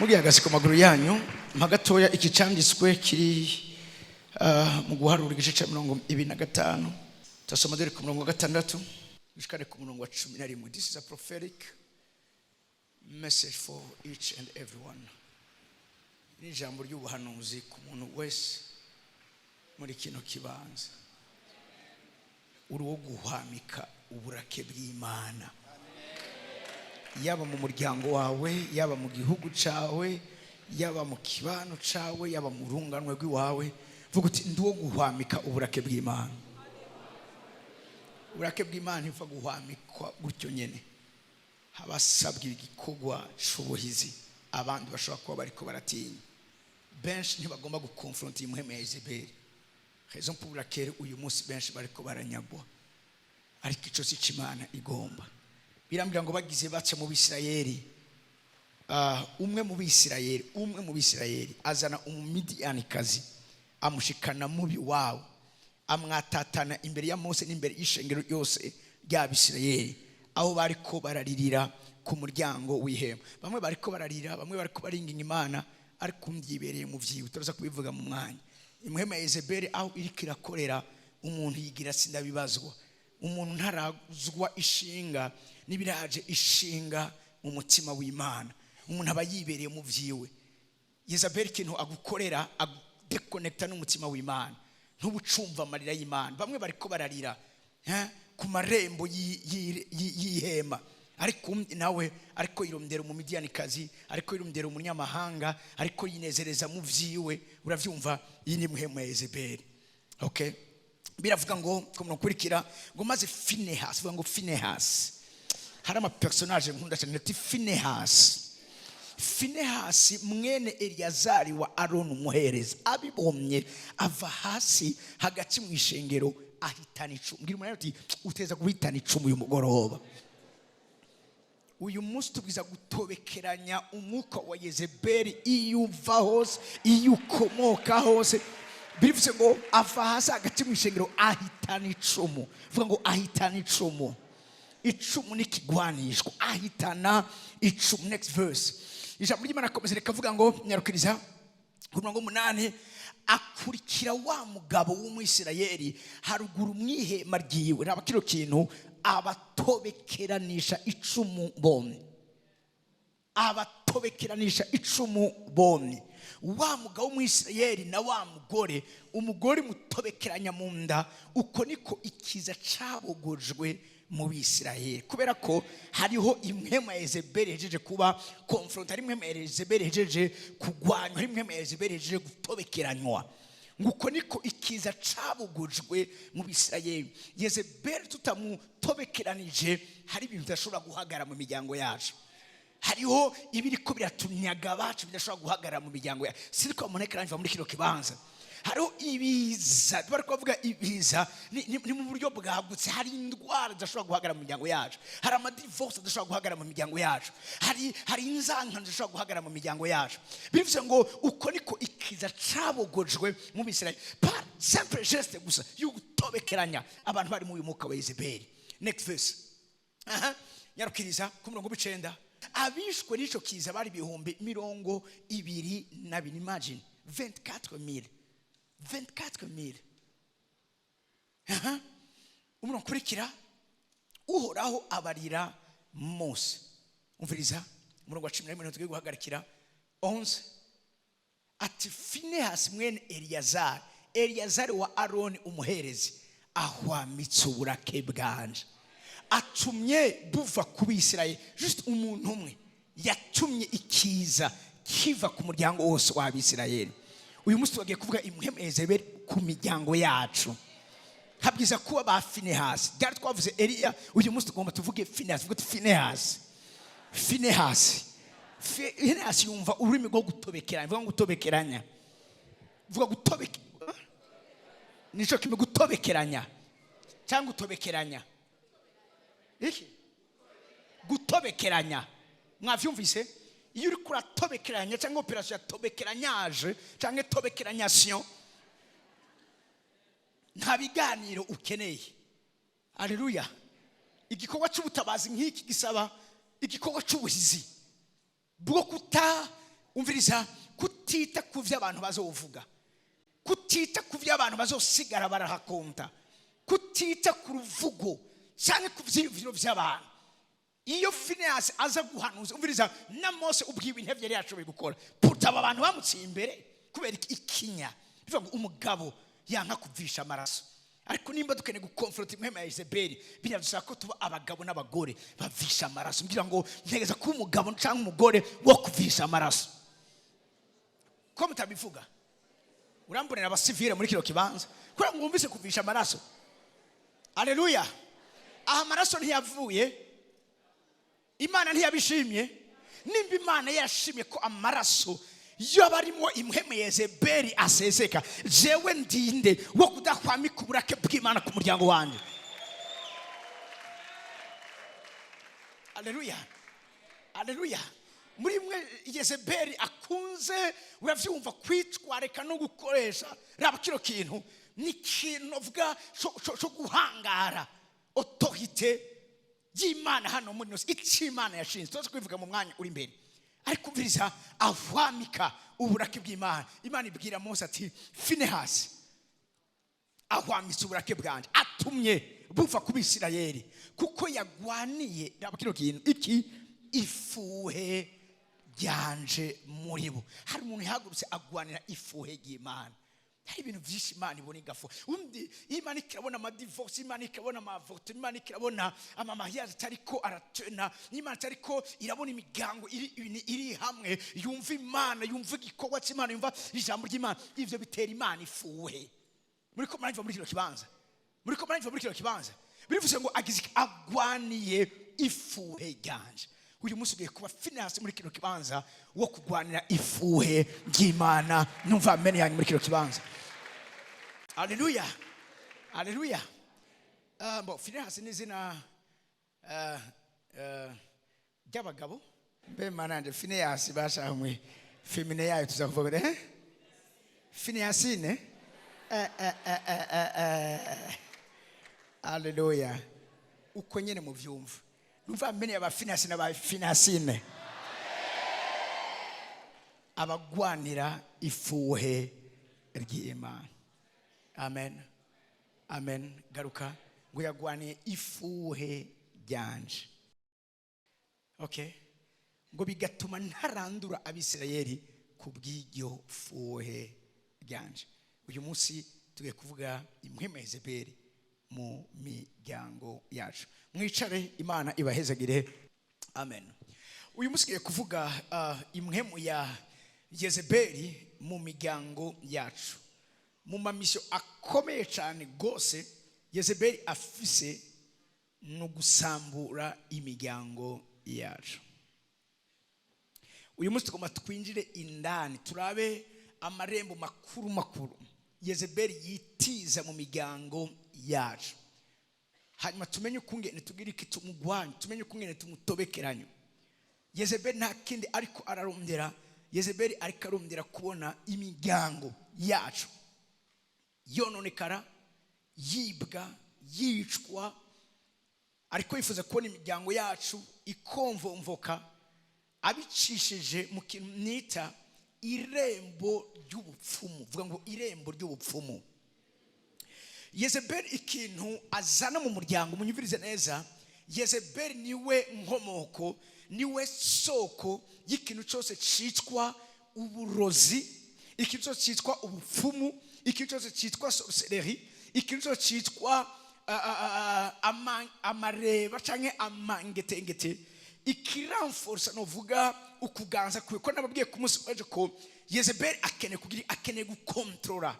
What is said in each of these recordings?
Mugihagaze ku maguru yanyu, mpa gatoya iki cyanditswe kiri mu Guharura, igice cya 25. Turasoma dore ku murongo wa 6 dushikane ku murongo wa 11. This is a prophetic message for each and everyone. Ni ijambo ry'ubuhanuzi ku muntu wese muri kino kibanza. Uri uwo guhwamika uburake bw'Imana, yaba mu muryango wawe, yaba mu gihugu cyawe, yaba mu kibano cyawe, yaba mu runganwe rw'iwawe. Vuga uti: "Ndi uwo guhwamika uburake bw'Imana." Uburake bw'Imana ntiva guhwamikwa gutyo nyine, haba hasabwa igikorwa c'ubuhizi. Abandi bashobora kuba bariko baratinya, benshi ntibagomba gukonfronta iyi mpwemu ya Yezebeli, raison pour laquelle uyu munsi benshi bariko baranyagwa. Ariko ico si co Imana igomba. Birambwira ngo bagize baca mu Bisirayeli, umwe mu Bisirayeli azana Umumidiyanikazi, amushikana mubi wawe, amwatatana imbere ya Mose n'imbere y'ishengero ryose ry'Abisirayeli, aho bariko bararirira ku muryango w'ihema. Bamwe bariko bararira, bamwe bariko baringinga Imana, ariko undi yibereye mu vyiwe. Turaza kubivuga mu mwanya. Impwemu ya Yezebeli aho iriko irakorera, umuntu yigira sindabibazwa. Umuntu ntarazwa ishinga n'ibiraje ishinga mu mutima w'Imana, umuntu aba yibereye mu vyiwe. Yezabeli ikintu agukorera, agudekonekita n'umutima w'Imana, ntubucumva amarira y'Imana. Bamwe bariko bararira ku marembo y'ihema, ariko undi nawe ariko yirondera Umumidiyanikazi, ariko yirondera umunyamahanga, ariko yinezereza mu vyiwe. Uravyumva? Iyi ni mpwemu ya Yezebeli. Okay, biravuga ngo ku murongo ukurikira ngo: "Maze Finehasi." Vuga ngo Finehasi. Hari amapersonage nkunda cyane. Ati Finehasi, Finehasi mwene Eliyazari wa Aroni umuhereza, abibonye, ava hasi hagati mu ishengero, ahitana icumu. Mbwira umuntu ati: "Uteza guhitana icumu uyu mugoroba." Uyu munsi tubwiza gutobekeranya umwuka wa Yezebeli iyo uva hose, iyo ukomoka hose. Bivuze ngo ava hasi hagati mu ishengero, ahitana icumu. Vuga ngo ahitana icumu. Icumu ni ikigwanishwa. Ahitana icumu. Next verse. Ijambo ry'Imana akomeza rikavuga ngo, nyarukiriza ku murongo w'umunani: "Akurikira wa mugabo w'Umwisirayeli haruguru mu ihema ryiwe." Raba kino kintu: "Abatobekeranisha icumu bombi." Abatobekeranisha icumu bombi, wa mugabo w'Umwisirayeli na wa mugore. Umugore mutobekeranya mu nda. Uko niko ikiza cabogojwe mu Bisirayeli, kubera ko hariho impwemu ya Yezebeli ihejeje kuba confronté, hari impwemu ya Yezebeli ihejeje kugwanywa, hari impwemu ya Yezebeli ihejeje gutobekeranywa. Nguko niko ikiza cabugujwe mu Bisirayeli. Yezebeli tutamutobekeranije, hari ibintu bidashobora guhagarara mu miryango yacu. Hariho ibiriko biratunyaga abacu bidashobora guhagarara mu miryango yacu. Siriko bamuneka muri kino kibanza. Hariho ibiza, bari kuvuga ibiza ni mu buryo bwagutse. Hari indwara zidashobora guhagarara mu miryango yacu, hari amadivorce adashobora guhagarara mu miryango yacu, hari inzankano zidashobora guhagarara mu miryango yacu. Bivuze ngo uko niko ikiza cabogojwe mu Bisirayeli, par simple geste gusa yo gutobekeranya abantu bari mu uyu mwuka wa Yezebeli. Next verse. Aha nyarukiriza ku murongo w'icenda: "Abishwe n'ico kiza bari 22,000." Imagine, 24,000, 24,000. Aha umurongo ukurikira: "Uhoraho abarira Mose." Umviriza umurongo wa 11 tugiye guhagarikira, 11. Ati: "Finehasi mwene Eliyazari, Eliyazari wa Aroni umuherezi, ahwamitse uburake bwanje, atumye buva ku Bisirayeli." Just umuntu umwe yatumye ikiza kiva ku muryango wose w'Abisirayeli. Uyu munsi tubagiye kuvuga impwemu Yezebeli ku miryango yacu. Habwiza kuba ba Finehasi. Byari twavuze Eliya, uyu munsi tugomba tuvuge Finehasi. Tuvuge Finehasi, Finehasi, Finehasi. Yumva ururimi rwo gutobekeranya. Vuga ngo gutobekeranya. Vuga gutobeke, nico kimwe. Gutobekeranya cyangwa gutobekeranya iki? Gutobekeranya, mwavyumvise? Iyo uriko uratobekeranya cyangwa opération ya tobekeranyaje cyangwa tobekeranyation, nta biganiro ukeneye. Aleluya! Igikorwa cy'ubutabazi nk'iki gisaba igikorwa cy'ubuhizi bwo kuta Umviriza, kutita ku byo abantu bazovuga, kutita ku byo abantu bazosigara barahakonta, kutita ku ruvugo cyangwa ku byiyumviro by'abantu. Iyo Finehasi aza guhanuza, umviriza, na Mose ubwiwe intebe yari yashoboye gukora puta aba bantu bamuciye imbere kubera ikinya. Bivuga ngo umugabo yanka kuvisha amaraso. Ariko nimba dukeneye gukonfronta impwemu ya Yezebeli, biradusaba ko tuba abagabo n'abagore bavisha amaraso. Mbwira ngo ntegeza kuba umugabo cyangwa umugore wo kuvisha amaraso. Ko mutabivuga, urambonera abasivile muri kino kibanza kubera ngo wumvise kuvisha amaraso. Aleluya! Aha amaraso ntiyavuye, Imana ntiyabishimye. Nimba Imana yashimye ko amaraso yaba arimo impwemu ya Yezebeli aseseka, jewe ndinde wo kudakwamika uburake bw'Imana ku muryango wanjye? Aleluya, aleluya! Muri mwe Yezebeli akunze, urabyumva, kwitwareka no gukoresha. Raba kino kintu ni ikintu uvuga cyo guhangara autorité y'Imana hano muri ino icyo Imana yashinze. Tuza kubivuga mu mwanya uri imbere. Ariko umviriza, ahwamika uburake bw'Imana. Imana ibwira Mose ati: "Finehasi ahwamitse uburake bwanjye, atumye buva ku Bisirayeli kuko yagwaniye," raba kino kintu iki, "ifuhe ryanje muri bo." Hari umuntu yahagurutse agwanira ifuhe ry'Imana. Hari ibintu byinshi Imana ibona igafu. Undi Imana ikabona amadivorce, Imana ikabona amavoto, Imana ikabona amamariage atariko aratena, Imana atariko irabona imiryango iri hamwe, yumva Imana, yumva igikorwa cy'Imana, yumva ijambo ry'Imana. Ivyo bitera Imana ifuhe. Muri ko muranyumva muri kino kibanza? Muri ko muranyumva muri kino kibanza? Birivuze ngo agize agwaniye ifuhe ryanje. Uyu munsi ugiye kuba Finehasi muri kino kibanza wo kugwanira ifuhe ry'Imana. Numva amen yanyu muri kino kibanza. Aleluya, aleluya! Bo Finehasi ni izina ry'abagabo. Mbe mananje, Finehasi bashamwe féminin yayo tuza kuvuga eh? Finehasine eh, eh, eh, eh, eh, eh. Aleluya! Uko nyene muvyumva, numva amen y'aba Finehasi n'aba Finehasine, abagwanira ifuhe ry'Imana. Amen, amen. Garuka ngo yagwaniye ifuhe ryanje, okay, ngo bigatuma ntarandura Abisirayeli ku bw'iryo fuhe ryanje. Uyu munsi tugiye kuvuga impwemu ya Yezebeli mu miryango yacu. Mwicare, Imana ibahezagire. Amen. Uyu munsi tugiye kuvuga impwemu ya Yezebeli mu miryango yacu. Mu mamissions akomeye cyane rwose Yezebeli afise ni ugusambura imiryango yacu. Uyu munsi tugomba twinjire indani, turabe amarembo makuru makuru Yezebeli yitiza mu miryango yacu, hanyuma tumenye ukungene tugira iki tumugwanye, tumenye ukungene tumutobekeranye. Yezebeli nta kindi ariko ararondera. Yezebeli ariko arondera kubona imiryango yacu yononekara, yibwa, yicwa. Ariko yifuza kubona imiryango yacu ikomvomvoka abicishije mu kintu nita irembo ry'ubupfumu. Vuga ngo irembo ry'ubupfumu. Yezebeli ikintu azana mu muryango, munyumvirize neza, Yezebeli niwe nkomoko, niwe soko y'ikintu cyose cyitwa uburozi, ikintu cyose cyitwa ubupfumu, ikintu cyose cyitwa sorcellerie, ikintu cyose cyitwa amareba cyangwa amangetengete. Ikiramforsa novuga ukuganza kwe, ko nababwiye ku munsi w'ejo ko Yezebeli akeneye kugira, akeneye gukontorora,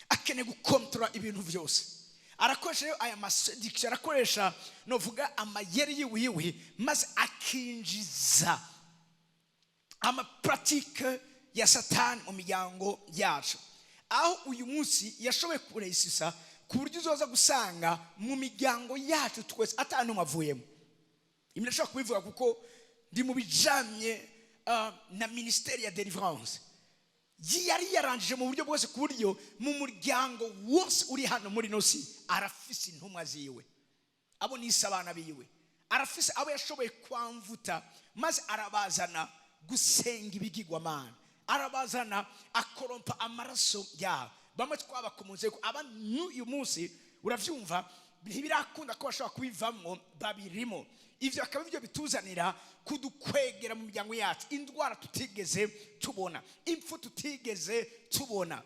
akeneye gukontorora ibintu byose. Arakoresha rero aya maséduction, arakoresha novuga amayeri yiwiwe, maze akinjiza amapratiques ya Satani mu miryango yacu, aho uyu munsi yashoboye kuresisa ku buryo uzoza gusanga mu miryango yacu twese atanu avuyemo. Ibi ndashobora kubivuga kuko ndi mu bijamye na ministère ya délivrance. Yari yarangije mu buryo bwose, ku buryo mu muryango wose uri hano muri ino si arafise intumwa ziwe, abo nise abana biwe, arafise abo yashoboye kwamvuta maze arabazana. Gusenga ibigirwamana, arabazana, akorompa amaraso yabo. Bamwe twabakomoze ko aba n'uyu munsi, uravyumva, ntibirakunda ko bashobora kubivamwo, babirimo. Ivyo akaba ibyo bituzanira kudukwegera mu miryango yacu indwara tutigeze tubona, impfu tutigeze tubona,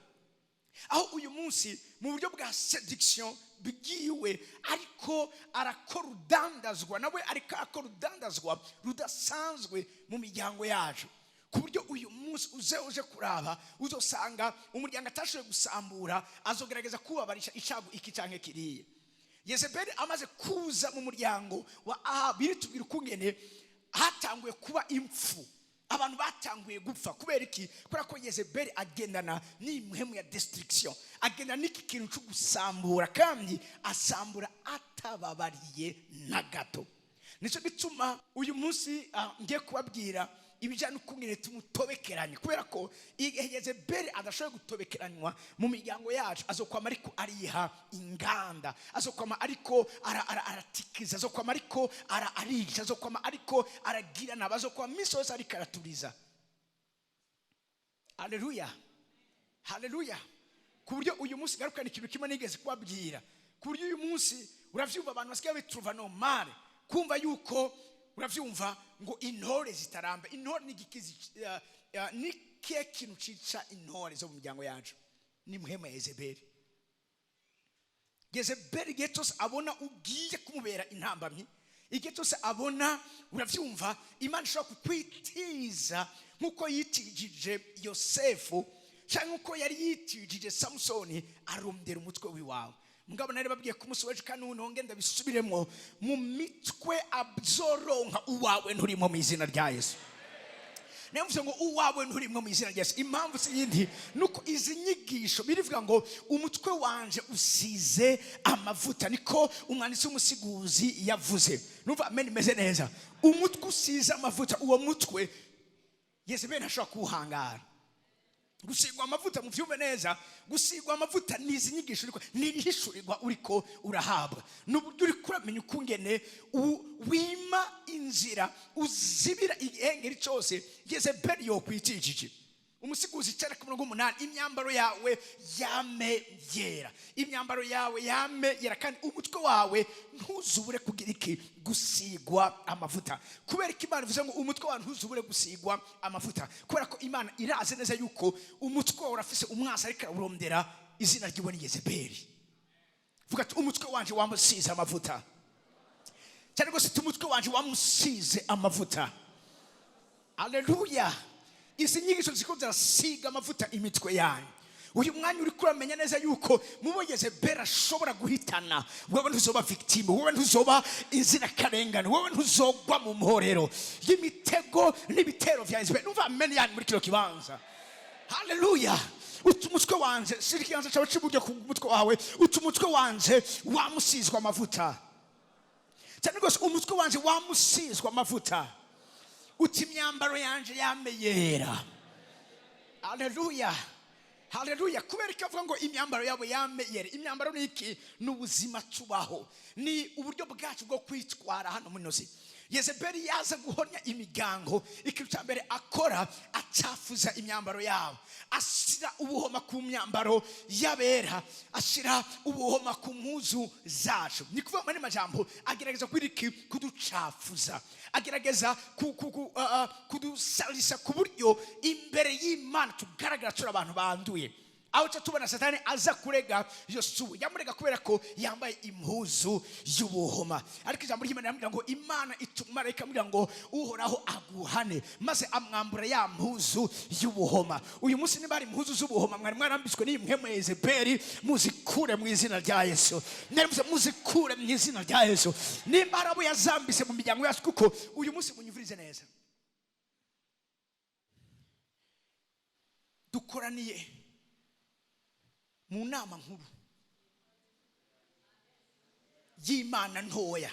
aho uyu munsi mu buryo bwa séduction bwiwe ariko arakora urudandazwa, nawe ariko arakora urudandazwa rudasanzwe mu miryango yacu, ku buryo uyu munsi uze uje kuraba uzosanga umuryango atashoboye gusambura azogerageza kubabarisha icago iki canke kiriya. Yezebeli amaze kuza mu muryango wa Ahabu, biritubwira ukungene hatanguye kuba impfu, abantu batanguye gupfa. Kubera iki? Kubera ko Yezebeli agendana n'impwemu ya destruction, agendana n'iki kintu cyo gusambura, kandi asambura atababariye na gato. Nicyo gituma uyu munsi ngiye kubabwira ibijyanye n'ukungene tumutobekeranye, kubera ko igihe Yezebeli adashoboye gutobekeranywa mu miryango yacu, azokwama ariko ariha inganda, azokwama ariko aratikiza, azokwama ariko arica, azokwama ariko aragira nabi, azokwama iminsi yose ariko araturiza. Haleluya, haleluya! Ku buryo uyu munsi garukana ikintu kimwe nigeze kubabwira, ku buryo uyu munsi, uravyumva, abantu basigaye bitruva normal kumva yuko, uravyumva, ngo intore zitaramba. Intore ni igikizi, ni kihe kintu cica intore zo mu miryango yacu? Ni mpwemu ya Yezebeli. Yezebeli igihe cyose abona ugiye kumubera intambamyi, igihe cyose abona, uravyumva, Imana ishobora kukwitiza nk'uko yitijije Yosefu cyangwa nk'uko yari yitijije Samusoni, arondera umutwe w'iwawe. Mugabo nari babwiye ku munsi w'ejo, kandi nonge ndabisubiremo: mu mitwe azoronka, uwawe nturimo, mu izina rya Yesu. Niyo mvuze ngo uwawe nturimo, mu izina rya Yesu. Impamvu si yindi, nuko izi nyigisho birivuga ngo umutwe wanje usize amavuta, niko umwanditsi w'Umusiguzi yavuze. Numva amen imeze neza. Umutwe usize amavuta, uwo mutwe Yezebeli ntashobora kuwuhangara. Gusigwa amavuta, muvyumve neza, gusigwa amavuta ni izi nyigisho uriko, ni irihishurirwa uriko urahabwa, ni uburyo uriko uramenya ukungene wima inzira, uzibira igihengeri cyose Yezebeli yokwitijije. Umusiguzi 9:8: imyambaro yawe yame yera, imyambaro yawe yame yera, kandi umutwe wawe ntuzubure kugira iki? Gusigwa amavuta. Kubera ko Imana ivuze ngo umutwe wawe ntuzubure gusigwa amavuta, kubera ko Imana irazi neza yuko umutwe wawe urafise umwasi ariko arawurondera, izina ryiwe ni Yezebeli. Vuga ati: umutwe wanje wamusize amavuta cyane rwose. Umutwe wanje wamusize amavuta. Aleluya! Izi nyigisho ziko zirasiga amavuta imitwe yanyu. Uyu mwanya uri kuramenya neza yuko mubo Yezebeli ashobora guhitana, wewe ntuzoba victime, wewe ntuzoba inzirakarengane, wewe ntuzogwa mu mporero y'imitego n'ibitero vya Yezebeli. Numva amen yanyu muri kino kibanza. Haleluya! Uti umutwe wanje, shira ikiganza cyawe cy'iburyo ku mutwe wawe, uti: umutwe wanje wamusizwe amavuta cyane rwose, umutwe wanje wamusizwe amavuta. Uti imyambaro yanje yame yera. Haleluya, haleluya! Kubera ko avuga ngo imyambaro yabo yame yera. Imyambaro ni iki? Ni ubuzima tubaho, ni uburyo bwacu bwo kwitwara hano muri ino si. Yezebeli yaza guhonya imiryango, ikintu cya mbere akora, acafuza imyambaro yabo, ashyira ubuhoma ku myambaro y'abera, ashyira ubuhoma ku mpuzu zacu. Ni kuvuga muri majambo, agerageza kwiriki kuducafuza, agerageza kudusalisa ku buryo imbere y'Imana tugaragara turi abantu banduye. Aho cyo tubona Satani aza kurega Yosuwa, yamurega kubera ko yambaye impuzu y'ubuhoma. Ariko ijambo ry'Imana riramubwira ngo Imana ituma marayika amubwira ngo Uhoraho aguhane, maze amwambura ya mpuzu y'ubuhoma. Uyu munsi niba hari impuzu z'ubuhoma mwari mwarambitswe n'iyi mpwemu ya Yezebeli, muzikure mu izina rya Yesu. Mwari muzikure mu izina rya Yesu, nimba hari abo yazambise mu miryango yacu. Kuko uyu munsi, munyumvirize neza, dukoraniye mu nama nkuru y'Imana ntoya.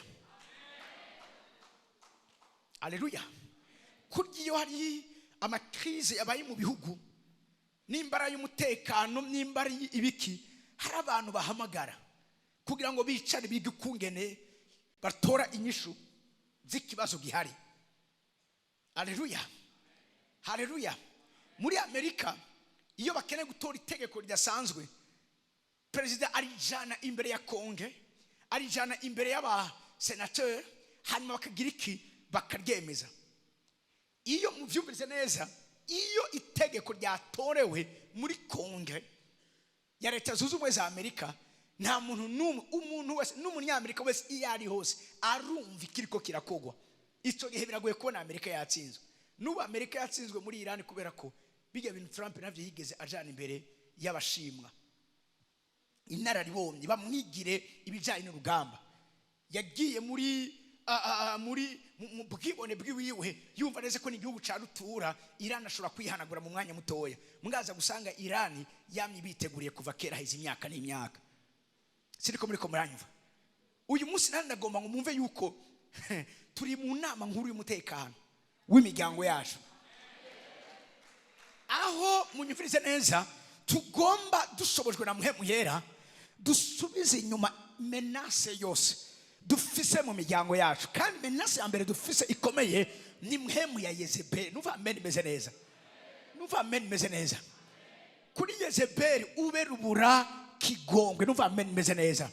Aleluya! Kurya iyo hari ama crises yabaye mu bihugu, nimba ari ay'umutekano, nimba ari ibiki, hari abantu bahamagara kugira ngo bicare bige ukungene batora inyishu z'ikibazo gihari. Aleluya! Haleluya. Muri Amerika, iyo bakeneye gutora itegeko ridasanzwe, perezida arijana imbere ya Congrès, arijana imbere y'abasenateri, hanyuma bakagira iki? Bakaryemeza. Iyo mubyumvise neza, iyo itegeko ryatorewe muri Congrès ya Leta Zunze Ubumwe za Amerika, nta muntu n'umwe, umuntu wese n'umunyamerika wese iyo ari hose arumva ikiriko kirakogwa. Icyo gihe biragoye kubona Amerika yatsinzwe. N'ubu Amerika yatsinzwe muri Irani kubera ko bijya bintu Trump nabyo yigeze ajana imbere y'abashimwa inararibonye bamwigire ibijyanye n'urugamba. Yagiye muri mu bwibone bw'iwiwe, yumva neza ko n'igihugu ca rutura, Irani ashobora kwihanagura mu mwanya mutoya. Mwaza gusanga Irani yamye biteguriye kuva kera, haheze imyaka n'imyaka. Siriko muriko muranyumva? Uyu munsi nandi ndagomba ngo mwumve yuko turi mu nama nkuru y'umutekano w'imiryango yacu, aho munyumvirize neza, tugomba dushobojwe na Mpwemu Yera dusubize inyuma menace yose dufise mu miryango yacu. Kandi menace ya mbere dufise ikomeye ni mpwemu ya Yezebeli. Numva amen imeze neza, numva amen imeze neza. Kuri Yezebeli ube rubura kigongwe. Numva amen imeze neza.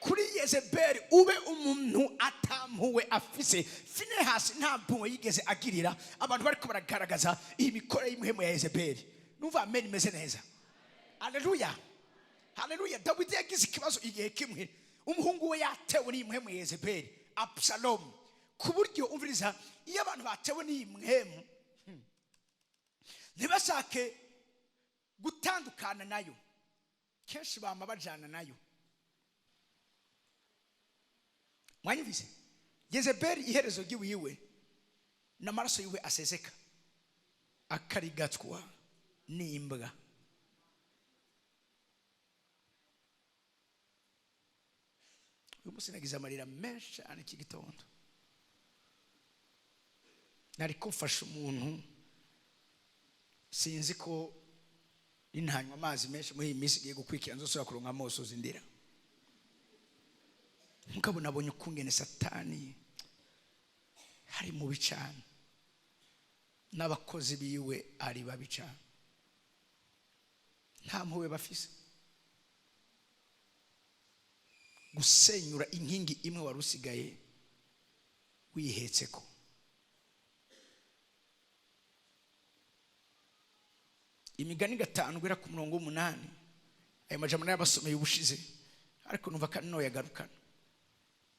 Kuri Yezebeli ube umuntu atampuwe afise. Finehasi nta mpuhwe yigeze agirira abantu bariko baragaragaza iyi mikorere y'impuhemu ya Yezebeli. Numva amen imeze neza. Aleluya, haleluya. Dawidi yagize ikibazo igihe kimwe, umuhungu we yatewe n'iyi mpwemu ya Yezebeli, Abusalomu, ku buryo umviriza, iyo abantu batewe n'iyi mpwemu ntibashake gutandukana nayo, kenshi bama bajana nayo. Mwanyumvise? Yezebeli iherezo ry'iwiwe n'amaraso yiwe aseseka akarigatwa n'imbwa. Uyu munsi nagize amarira menshi cyane iki gitondo. Nari kumfasha umuntu, sinzi ko ntanywa amazi menshi muri iyi minsi igiye gukurikira nzosubira kuronka amosozi ndira. Mugabo nabonye ukungene Satani hari mubi cyane, n'abakozi biwe ari babi cyane, nta mpuhwe bafise. Gusenyura inkingi imwe wari usigaye wihetse ko Imigani 5 guhera ku murongo w'8. Ayo majambo nayabasomeye ubushize, ariko numva kandi noyagarukana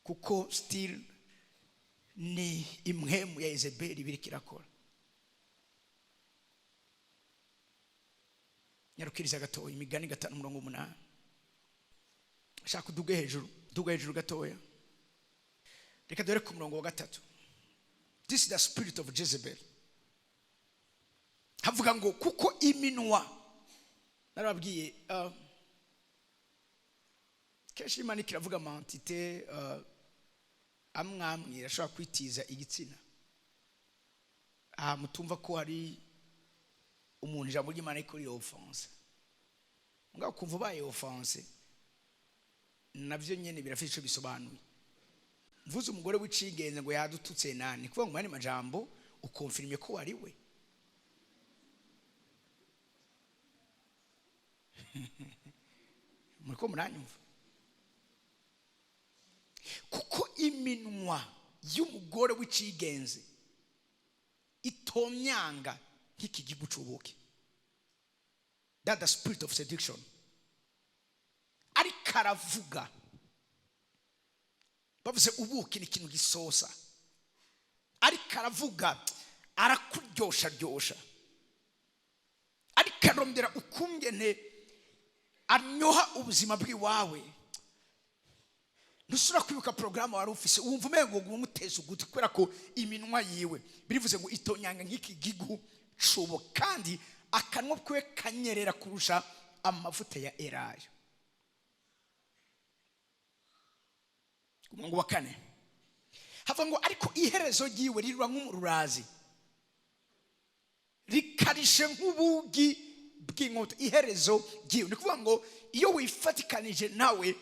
kuko still ni impwemu ya Yezebeli biriko irakora. Nyarukiriza gatoya, Imigani 5 umurongo w'8. Shaka uduge hejuru, duge hejuru gatoya. Reka dore ku murongo wa 3. This is the spirit of Jezebel. Havuga ngo kuko iminwa, narababwiye, kenshi Imana ikiravuga ama entité amwamwe irashobora kwitiza igitsina. Aha mutumva ko hari umuntu ijambo ry'Imana ariko riri offense, mugabo kumva ubaye offense navyo nyene birafite ico bisobanuye. Mvuze umugore w'icigenze ngo yadututse nani, kuvuga ngo mani majambo ukonfirme ko wari we. Muriko muranyumva? Kuko iminwa y'umugore w'icigenze itomyanga nk'ikigigu c'ubuki. That the spirit of seduction. Ariko aravuga, bavuze ubuki ni ikintu gisosa, ariko aravuga arakuryosha ryosha, ariko arondera ukungene aryoha ubuzima bw'iwawe. Ntusubira kwibuka porogaramu wari ufise, wumva umengo ngo umuteze ugutwi kubera ko iminwa yiwe birivuze ngo itonyanga nk'ikigigu cubo, kandi akanwa kwe kanyerera kurusha amavuta ya elayo. Umurongo wa 4 havuga ngo ariko iherezo ryiwe rirura nk'umururazi, rikarishe nk'ubugi bw'inkota. Iherezo ryiwe ni kuvuga ngo iyo wifatikanije nawe,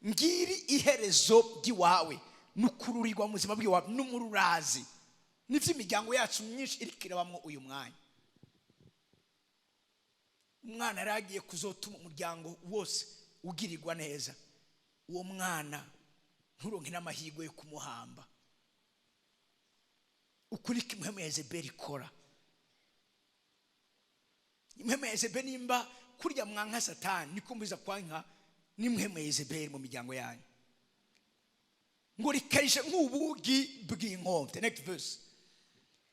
ngiri iherezo ry'iwawe nukururirwa mu buzima bw'iwawe n'umururazi. Nivyo imiryango yacu myinshi iriko irabamwo uyu mwanya. Umwana yari agiye kuzotuma umuryango wose ugirirwa neza, uwo mwana nturonke n'amahirwe yo kumuhamba. Ukuri kimwe Yezebeli ikora. Impwemu ya Yezebeli, nimba kurya mwanka Satani, niko mbiza kwanka n'impwemu ya Yezebeli mu miryango yanyu. Ngo rikarishe nk'ubugi bw'inkombe. Next verse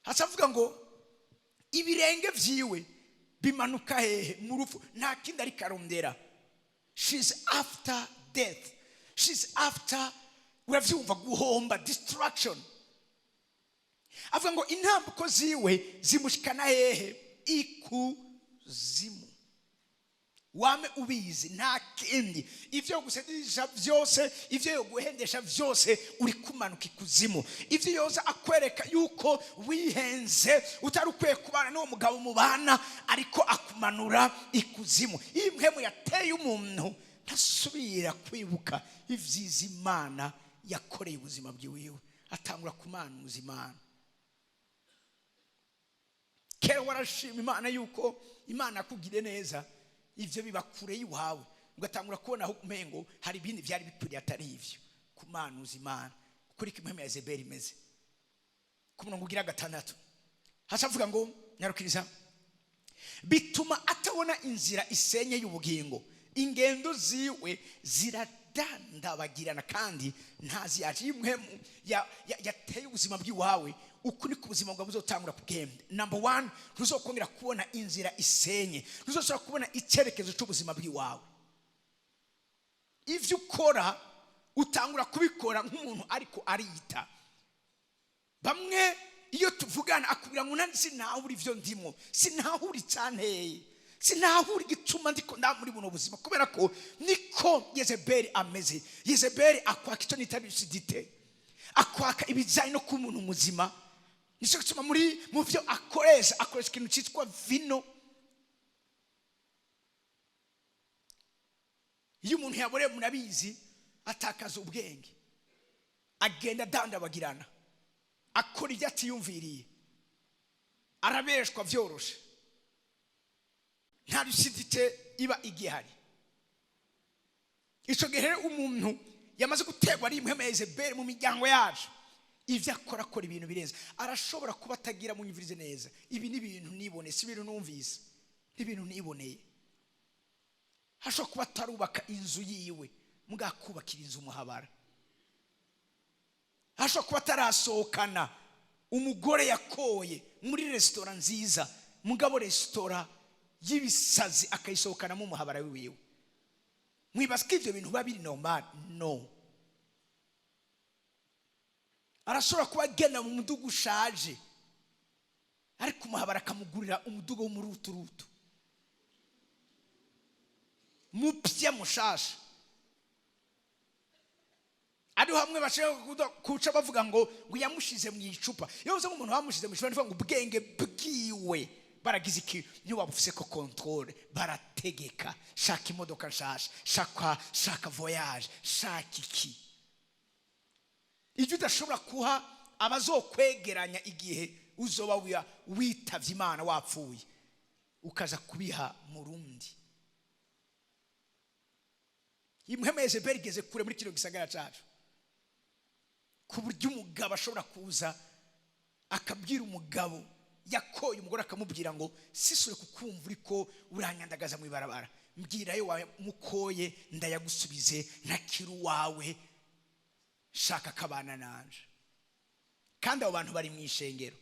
hasavuga ngo ibirenge vyiwe bimanuka hehe? Mu rupfu. Nta kindi ariko arondera. She's after death, she's after, uravyumva, guhomba, destruction. Avuga ngo intambuko ziwe zimushikana hehe? Ikuzimu. Wame ubizi, nta kindi. Ibyo gusedisha byose, ibyo yo guhendesha byose, uri kumanuka ikuzimu. Ibyo yoza akwereka yuko wihenze, utari ukwiye kubana n'uwo mugabo mubana, ariko akumanura ikuzimu. Iyo impwemu yateye umuntu, ntasubira kwibuka ibyiza Imana yakoreye ubuzima bwiwiwe, atangura kumanuza Imana. Kera warashima Imana yuko Imana yakugiriye neza, ibyo biba kure y'iwawe, ugatangura kubona aho umengo hari ibindi byari bikwiriye atari ivyo. Kumanuza Imana, kuri impwemu ya Yezebeli imeze. Ku murongo ugira gatandatu hacavuga ngo, nyarukiriza, bituma atabona inzira isenye y'ubugingo, ingendo ziwe ziradandabagirana kandi ntazi yaje. Iyo impwemu yateye ubuzima bw'iwawe, uku niko ubuzima bwawe buzotangura kugenda. Number one, ntuzokongera kubona inzira isenye, ntuzosubira kubona icyerekezo cy'ubuzima bw'iwawe. Ibyo ukora utangura kubikora nk'umuntu ariko ariyita. Bamwe iyo tuvugana akubwira ngo nanjye sinahura ibyo ndimo, sinahura icyanteye, sinahura igituma ndiko nda muri buno buzima, kubera ko niko Yezebeli ameze. Yezebeli akwaka icyo nita lucidité, akwaka ibijyanye no kuba umuntu muzima. Nicyo gituma muri mu byo akoresha, akoresha ikintu cyitwa vino. Iyo umuntu yaboreye, murabizi, atakaza ubwenge, agenda adandabagirana, akora ibyo atiyumviriye, arabeshwa byoroshe, nta lucidité iba igihari. Icyo gihe rero umuntu yamaze guterwa ari impwemu ya Yezebeli mu miryango yacu, ibyo akora, akora ibintu birenze. Arashobora kuba atagira, munyumvirize neza, ibi ni ibintu niboneye, si ibintu numvise, ni ibintu niboneye. Hashobora kuba atarubaka inzu yiwe, mugakubakira inzu umuhabara. Hashobora kuba atarasohokana umugore yakoye muri resitora nziza, mugabo resitora y'ibisazi akayisohokanamo umuhabara wiwe. Mwibaza ko ibyo bintu biba biri normal? No. Arashobora kuba agenda mu mudugu ushaje, ariko umuhabara akamugurira umudugo w'umuruturutu mupya mushasha. Ariho hamwe bashaka kuca bavuga ngo yamushize mu icupa. Iyo uvuze ngo umuntu bamushize mu icupa, ni ngo ubwenge bwiwe baragize iki? Niyo waba ufise ko contrôle, barategeka: shaka imodoka nshasha, shaka voyage, shaka iki. Ibyo udashobora kuha abazokwegeranya igihe uzoba witavye Imana, wapfuye, ukaza kubiha mu rundi. Impwemu ya Yezebeli igeze kure muri kino gisagara cacu, ku buryo umugabo ashobora kuza akabwira umugabo yakoye umugore, akamubwira ngo sisure kukumva uriko uranyandagaza mu ibarabara, mbwira ayo wamukoye ndayagusubize, ntakiri uwawe, shaka akabana nanje. Kandi abo bantu bari mu ishengero.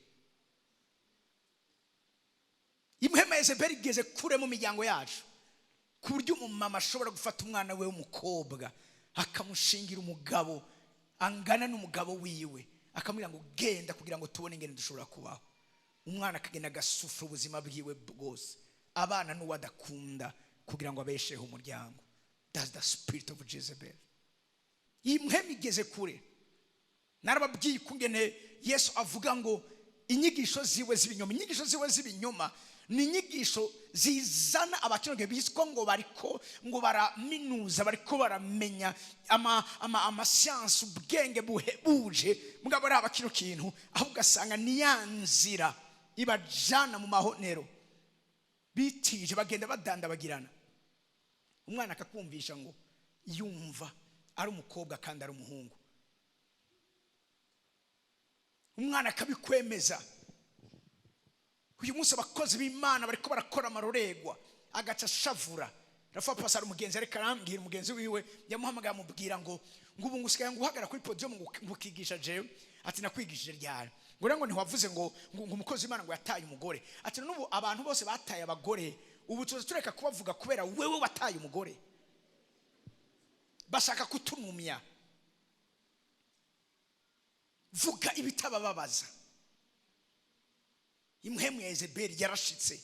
Impwemu ya Yezebeli igeze kure mu miryango yacu, ku buryo umumama ashobora gufata umwana we w'umukobwa akamushingira umugabo angana n'umugabo wiwe, akamubwira ngo genda kugira ngo tubone ingene dushobora kubaho. Umwana akagenda agasufura ubuzima bwiwe bwose, abana n'uwo adakunda, kugira ngo abesheho umuryango. That's the spirit of Jezebel. Iyi mpwemu igeze kure. Narababwiye ukungene Yesu avuga ngo inyigisho ziwe z'ibinyoma, inyigisho ziwe z'ibinyoma ni inyigisho zizana abaturage biswa ngo bariko ngo baraminuza, bariko baramenya amasiyansi, ubwenge buhebuje, mugabo araba kino kintu, aho ugasanga ni ya nzira ibajana mu mahonero. Bitije bagenda badandabagirana. Umwana akakumvisha ngo yumva ari umukobwa kandi ari umuhungu. Umwana akabikwemeza. Uyu munsi abakozi b'Imana bariko barakora amaroregwa, agaca ashavura. Rafa pasara umugenzi ariko arambwira, umugenzi wiwe yamuhamagaye amubwira ngo ubu ngusigaye ngo uhagarara kuri podium ngo ukigisha jewe. Ati nakwigishije ryari? Ngo rero ngo ntiwavuze ngo umukozi w'Imana ngo yataye umugore. Ati n'ubu abantu bose bataye abagore, ubu tuza tureka kubavuga kubera wewe wataye umugore. Bashaka kutunumya. Vuga ibitabababaza. Impwemu ya Yezebeli yarashitse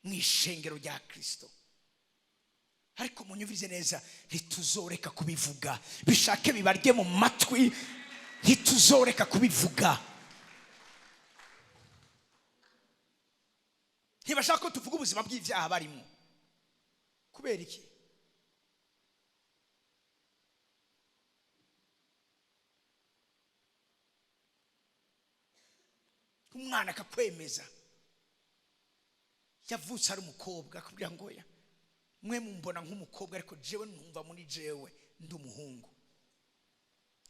mu ishengero rya Kristo. Ariko munyumvirize neza, ntituzoreka kubivuga. Bishake bibarye mu matwi, ntituzoreka kubivuga. Ntibashaka ko tuvuga ubuzima bw'ibyaha barimo. Kubera iki? Umwana akakwemeza yavutse ari umukobwa, akubwira ngo oya, mwe mumbona nk'umukobwa ariko jewe numva muri jewe ndi umuhungu.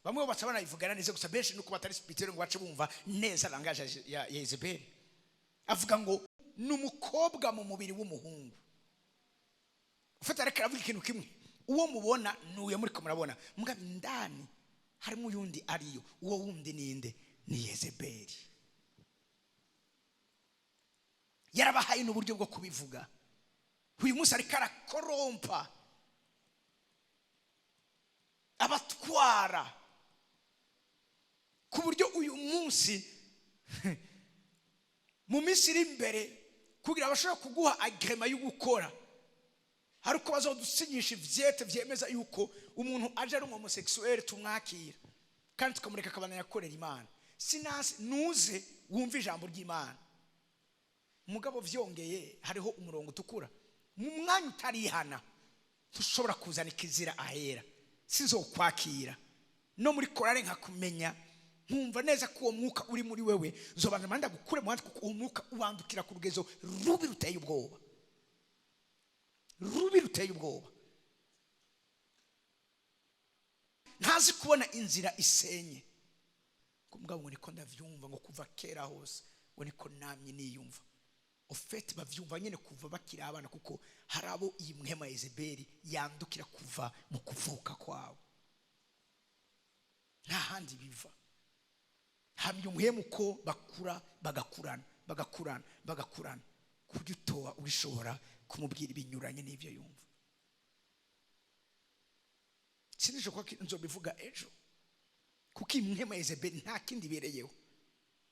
Bamwe baca banayivugana neza gusa, benshi nuko batari spirituel ngo bace bumva neza langage ya Yezebeli. Avuga ngo ni umukobwa mu mubiri w'umuhungu. Ufata ariko aravuga ikintu kimwe, uwo mubona ni uyo muriko murabona, mugabo indani harimo uyundi ariyo. Uwo wundi ninde? Ni Yezebeli. Yarabahaye n'uburyo bwo kubivuga. Uyu munsi ariko arakorompa abatwara ku buryo uyu munsi mu minsi iri imbere kugira bashobora kuguha agrema yo gukora, hari uko bazodusinyisha ivyete vyemeza yuko umuntu aje ari homosexuel tumwakira kandi tukamureka akabana yakorera Imana. Sinasi nuze wumve ijambo ry'Imana. Mugabo vyongeye hariho umurongo utukura. Mu mwanya utarihana ntushobora kuzana ikizira ahera, sinzokwakira no muri korale nkakumenya, nkumva neza ko uwo mwuka uri muri wewe, nzobanza manda gukure mu bandi, kuko uwo mwuka ubandukira ku rugezo rubi ruteye ubwoba, rubi ruteye ubwoba. Ntazi kubona inzira isenye. Ngo mugabo ngo niko ndavyumva, ngo kuva kera hose ngo niko namye niyumva. Ofete bavyumva nyene kuva bakiri abana, kuko hari abo iyi mpwemu ya Yezebeli yandukira kuva mu kuvuka kwabo. Nta handi biva. Hamya umuhemu ko bakura, bagakurana, bagakurana, bagakurana, ku buryo utoba ubishobora kumubwira ibinyuranye n'ibyo yumva. Sinzi ko nzobivuga ejo, kuko iyi mpwemu ya Yezebeli nta kindi ibereyeho,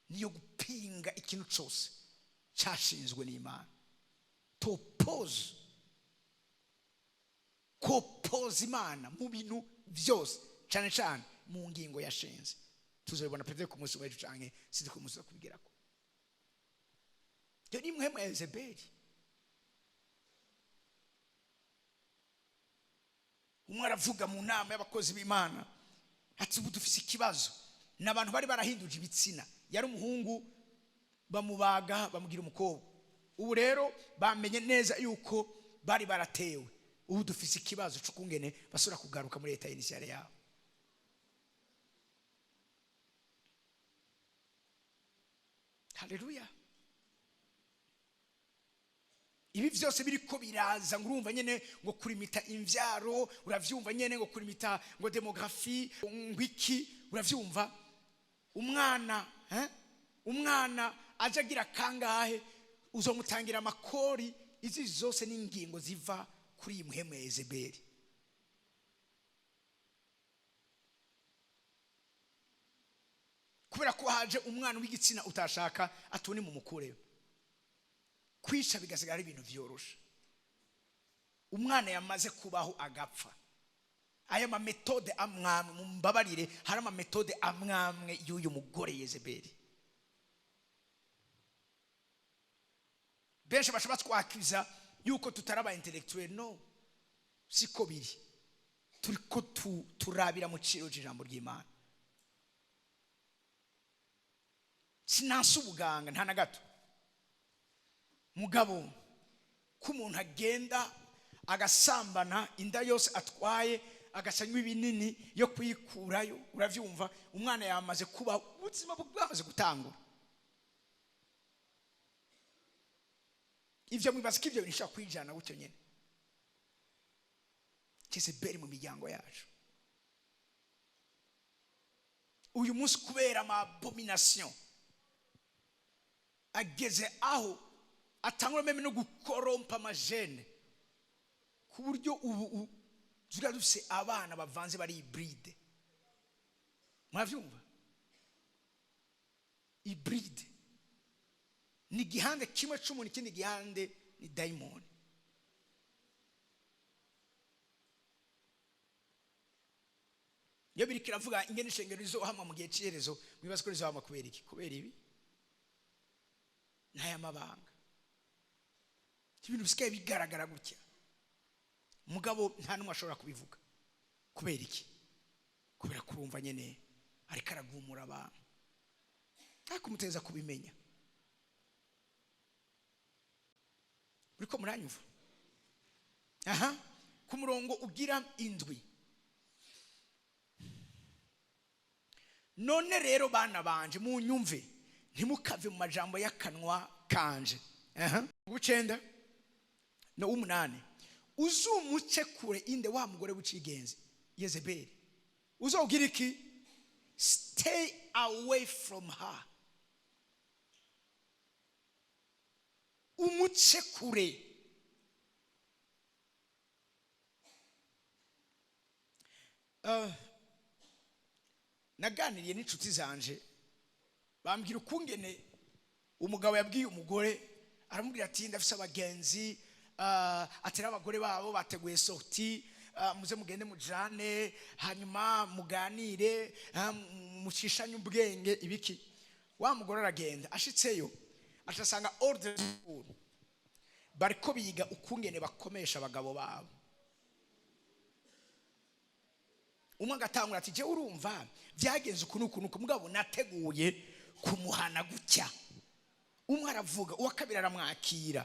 niyo gupinga ikintu cose cyashinzwe n'Imana. Topose, kopoza Imana mu bintu byose, cyane cyane mu ngingo yashinze. Tuzabibona peut-être ku munsi w'ejo canke sinzi ku munsi wo kubigirako. Iyo ni impwemu ya Yezebeli. Umwe aravuga mu nama y'abakozi b'Imana ati ubu dufise ikibazo, ni abantu bari barahinduje ibitsina, yari umuhungu bamubaga bamugira umukobwa, ubu rero bamenye neza yuko bari baratewe, ubu dufise ikibazo c'ukungene basubira kugaruka muri leta initiale yabo. Haleluya. Ibi vyose biriko biraza, ngo urumva nyene ngo kurimita imvyaro, uravyumva nyene ngo kurimita ngo demographie, ngo iki, uravyumva umwana, Umwana aje agira kangahe, uzomutangira amakori. Izi zose ni ingingo ziva kuri iyi mpwemu ya Yezebeli. Kubera ko haje umwana w'igitsina utashaka, atuni mu mukure, kwica bigasigara ari ibintu vyoroshe. Umwana yamaze kubaho agapfa. Aya ma metode amwamwe, mumbabarire, hari ama metode amwamwe y'uyu mugore Yezebeli. Benshi bashobora twakiza yuko tutaraba intellectuel. No, siko biri. Turiko turabira mu ciro c'ijambo ry'Imana. Sinansi ubuganga nta na gato. Mugabo ko umuntu agenda agasambana, inda yose atwaye agasanywa ibinini yo kuyikurayo, uravyumva, umwana yamaze kuba, ubuzima bwamaze gutangura. Ivyo mwibaza ko ivyo bintu bishobora kwijana gutyo nyene? Jezebeli mu miryango yacu uyu munsi, kubera ama abomination ageze aho atangura même no gukorompa ama gènes, ku buryo ubu tuba dufise abana bavanze, bari hybride. Muravyumva, hybride ni igihande kimwe c'umuntu, ikindi gihande ni dayimoni. Iyo biriko iravuga ingene ishengero rizohamwa mu gihe c'iherezo, mwibaza ko rizohamwa kubera iki? Kubera ibi n'aya mabanga, ibintu bisigaye bigaragara gutya, mugabo nta n'umwe ashobora kubivuga. Kubera iki? Kubera kurumva nyene ariko aragumura abantu, ariko umuteza kubimenya. Uriko muranyumva? Aha ku murongo ugira 7: "None rero, bana banje, munyumve, ntimukave mu majambo y'akanwa kanje." Aha w'icenda no w'umunani: "Uzumuce kure." Inde? Wa mugore w'icigenzi Yezebeli. Uzobwira iki? Stay away from her, umuce kure. Naganiriye n'inshuti zanje, bambwira ukungene umugabo yabwiye umugore, aramubwira ati: "Ndafise abagenzi, atera abagore babo bateguye sortie, muze mugende mujane, hanyuma muganire, mucishanye ubwenge ibiki." Wa mugore aragenda, ashitseyo acasanga ordre du jour bariko biga ukungene bakomesha abagabo babo. Umwe agatangura ati: "Je urumva byagenze uku n'uku n'uku, mugabo nateguye kumuhana gutya." Umwe aravuga, uwa kabiri aramwakira,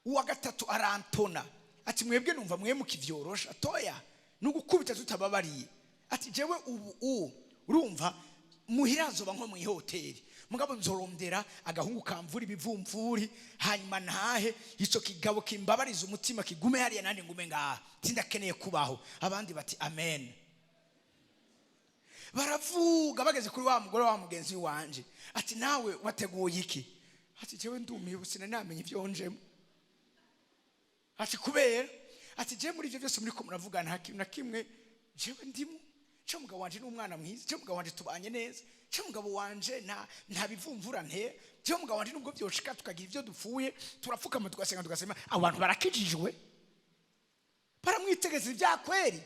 uwa gatatu arantona ati: "Mwebwe numva mwe mukivyorosha toya, ni ugukubita tutababariye." Ati: "Jewe ubu urumva muhira nzoba nko mw'ihoteli, mugabo nzorondera agahungu kamvura ibivumvuri, hanyuma ntahe, ico kigabo kimbabariza umutima kigume hariya, nandi ngume ngaha, tindakeneye kubaho." Abandi bati: "Amen." Baravuga, bageze kuri wa mugore wa mugenzi wanje, ati: "Nawe wateguye iki?" Ati: "Jewe ndumiwe, sinari ivyo njemo." Ati: "Kubera?" Ati: "Jewe muri ivyo byose muriko muravuga nta kintu na kimwe jewe ndimo. Je umugabo wanje ni umwana mwiza, je umugabo wanje tubanye neza, je umugabo wanje nta bivumvura ntera, je umugabo wanje nubwo byoshika tukagira ivyo dupfuye, turapfukama, tugasenga, tugasema." Abo bantu barakijijwe, baramwitegeza ibyakweri.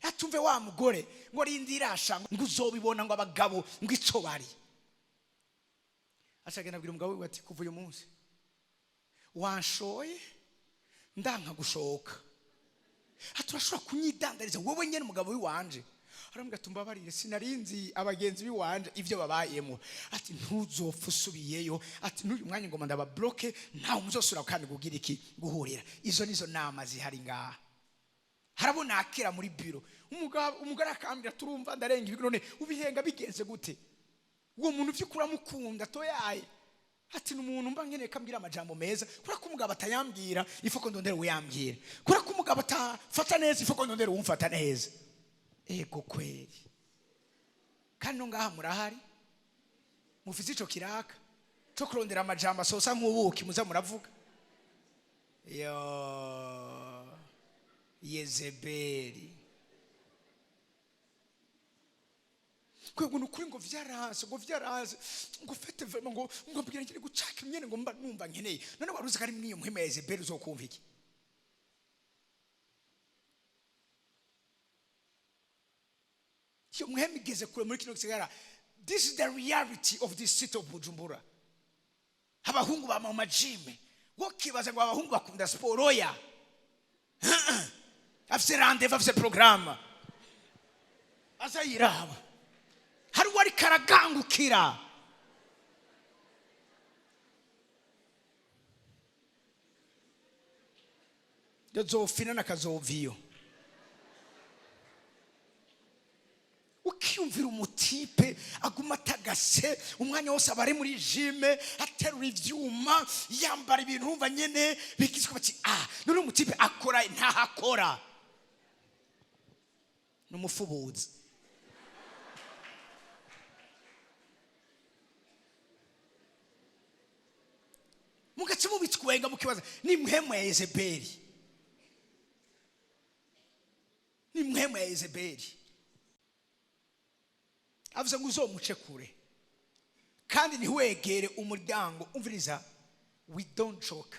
Atumve wa mugore ngo: "Rindira sha, ngo uzobibona, ngo abagabo ngo ico bari." Acagenda abwira umugabo wiwe ati: "Kuva uyu munsi wanshoye, ndanka gushoka." Ati: "Urashobora kunyidandariza wowe nyene umugabo w'iwanje?" Aramubwira ati: "Mbabarire, sinarinzi abagenzi b'iwanje ivyo babayemo." Ati: "Ntuzopfa usubiyeyo." Ati: "N'uyu mwanya ngoma ndababloke, ntawe muzosubira kandi kugira iki? Guhurira." Izo nizo nama zihari ngaha. Harabona akira muri biro, umugabo, umugore akambwira: "Turumva ndarenga ibigo." "None ubihenga bigenze gute? Uwo muntu vy'ukuri amukunda toyaye?" Ati: "Ni umuntu mba nkeneye ko ambwira amajambo meza. Kubera ko umugabo atayambwira, ifu ko ndondera uwuyambwira. Kubera ko umugabo atafata neza, ifu ko ndondera uwumfata neza." Ego kweri, kandi no ngaha murahari mufise ico kiraka co kurondera amajambo asosa nk'ubuki muza muravuga. Yo Yezebeli kwego, ni ukuri ngo vyaranse, ngo vyaranse, ngo fete vraiment, ngo mbwira ngire gucaka imyene, ngo mba numva nkeneye. None wari uzi ko ari mw'iyo muhema ya Yezebeli uzokumva iki? Iyo muhema igeze kure muri kino gisagara. This is the reality of this city of Bujumbura. Abahungu bama mu ma gym, wokibaza ngo abahungu bakunda siporo. Oya, afise rendez-vous, afise programme, aza yiraba. Hari uwo ariko aragangukira. Zofina na kazoviyo. Ukiyumvira umutipe aguma atagase umwanya wose, aba ari muri gym, aterura ivyuma, yambara ibintu, urumva nyene bigizwe, bati: "Ah, none umutipe akora?" Ntahakora, ni umufubuzi. Mugaca mubitwenga, mukibaza ni mpwemu ya Yezebeli, ni mpwemu ya Yezebeli. Avuze ngo uzomuce kure kandi ntiwegere umuryango. Umviriza, we don't joke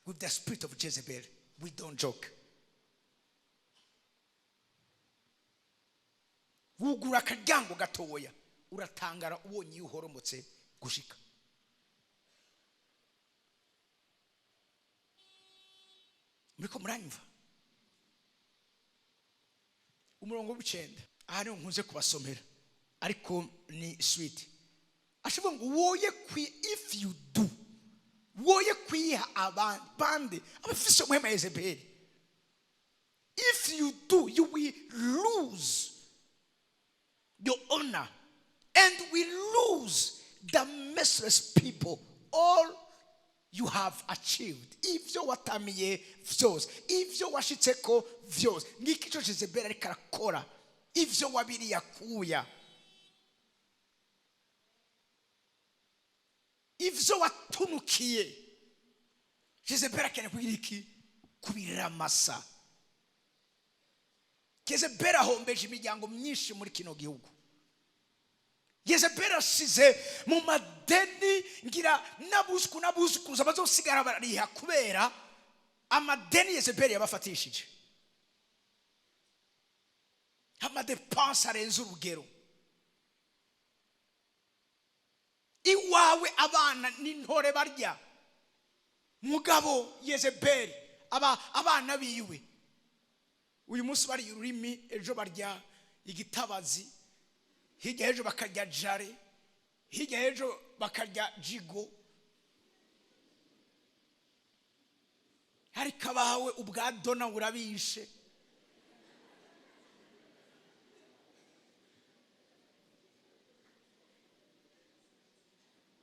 with the spirit of Jezebel. We don't joke. Wugura akaryango gatoya, uratangara ubonye iyo uhoromotse gushika. Muriko muranyumva? Umurongo w'icenda, aha niho nkunze kubasomera, ariko ni sweet. Ashoboye ngo woye kwi, if you do, woye kwiha abandi bande abafise umuhema Yezebeli. If you do, you will lose your honor and will lose the merciless people all you have achieved. Ivyo watamiye vyose, ivyo washitseko vyose, ngiki ico Jezebeli ariko arakora. Ivyo wabiriye akuya, ivyo watunukiye, Jezebeli akeneye kugira iki? Kubiramasa. Jezebeli ahombeje imiryango myinshi muri kino gihugu. Yezebeli ashize mu madeni, ngira n'abuzuku n'abuzukuruza bazosigara barariha kubera amadeni Yezebeli yabafatishije, ama dépenses arenze urugero. Iwawe abana n'intore barya, mugabo Yezebeli aba abana biwe uyu munsi bariye ururimi, ejo barya igitabazi, hirya y'ejo bakarya jare, hirya y'ejo bakarya jigo, ariko abawe ubwa dona burabishe.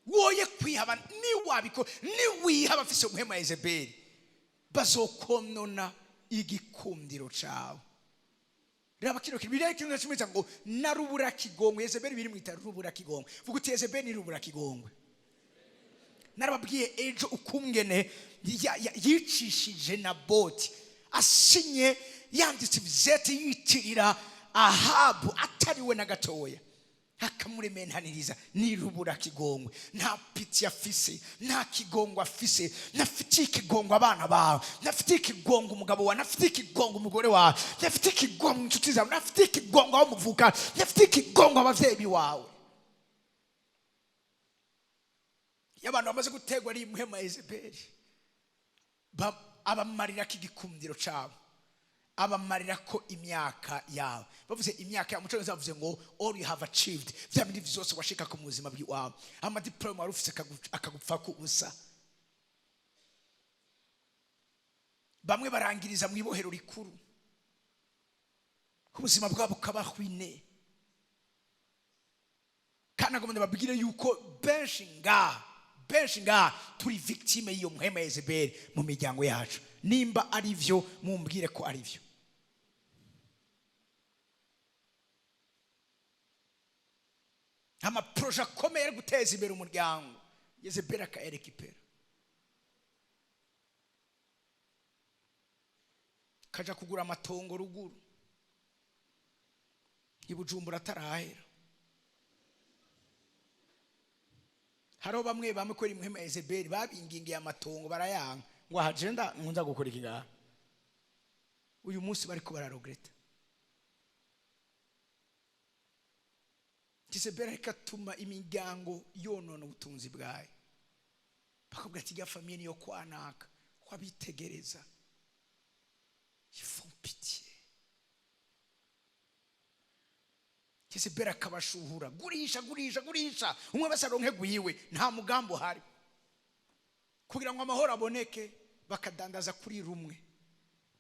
Woye kwihaba, niwabiko niwiha abafise umuhema ya Yezebeli, bazokonona igikundiro cawe. Raba kino kintu, biriya kintu kimwe ngo narubura kigongwe. Yezebeli biri mwita rubura kigongwe. Vuga uti: "Yezebeli ni rubura kigongwe." Narababwiye ejo ukungene yicishije Naboti, asinye, yanditse ibizete, yitirira Ahabu atariwe na gatoya, akamurementaniriza. Nirubura kigongwe, nta pitié afise, nta kigongwe afise. Ntafitiye ikigongwe abana bawe, ntafitiye ikigongwe umugabo wawe, ntafitiye ikigongwe umugore wawe, ntafitiye ikigongwe inshuti zawe, ntafitiye ikigongwe aho muvuka, ntafitiye ikigongwe abavyeyi wawe. Iyo abantu bamaze gutegwa ari imuhema ya Yezebeli, abamarira ko igikundiro cabo, abamarira ko imyaka yawe. Bavuze imyaka yawe, mucongereza bavuze ngo all you have achieved, vya bindi vyose washika ku buzima bwawe, ama diplôme wari ufise akagupfa ku ubusa. Bamwe barangiriza mu ibohero rikuru, ubuzima bwabo bukabahwine. Kandi agomba babwire yuko benshi ngaha turi victime y'iyo muhema ya Yezebeli mu miryango yacu. Nimba ari byo, mumbwire ko ari byo. Ama projets akomeye ari guteza imbere umuryango, Yezebeli akayerekipera, kaja kugura amatongo ruguru i Bujumbura atarahera. Hariho bamwe bamwe kubera imuhema ya Yezebeli babingingiye amatongo barayanga, ngo ahagenda nkunza gukora iki ngaha. Uyu munsi bariko bararegretta. Yezebeli ariko atuma imiryango yonona ubutunzi bwayo, bakabwira ati: "Ijya famille niyo kwanaka kwabitegereza." Ils font pitié. Yezebeli akabashuhura: "Gurisha, gurisha, gurisha, umwe wese aronke gwiwe." Nta mugambi uhari kugira ngo amahoro aboneke. Bakadandaza kuri rumwe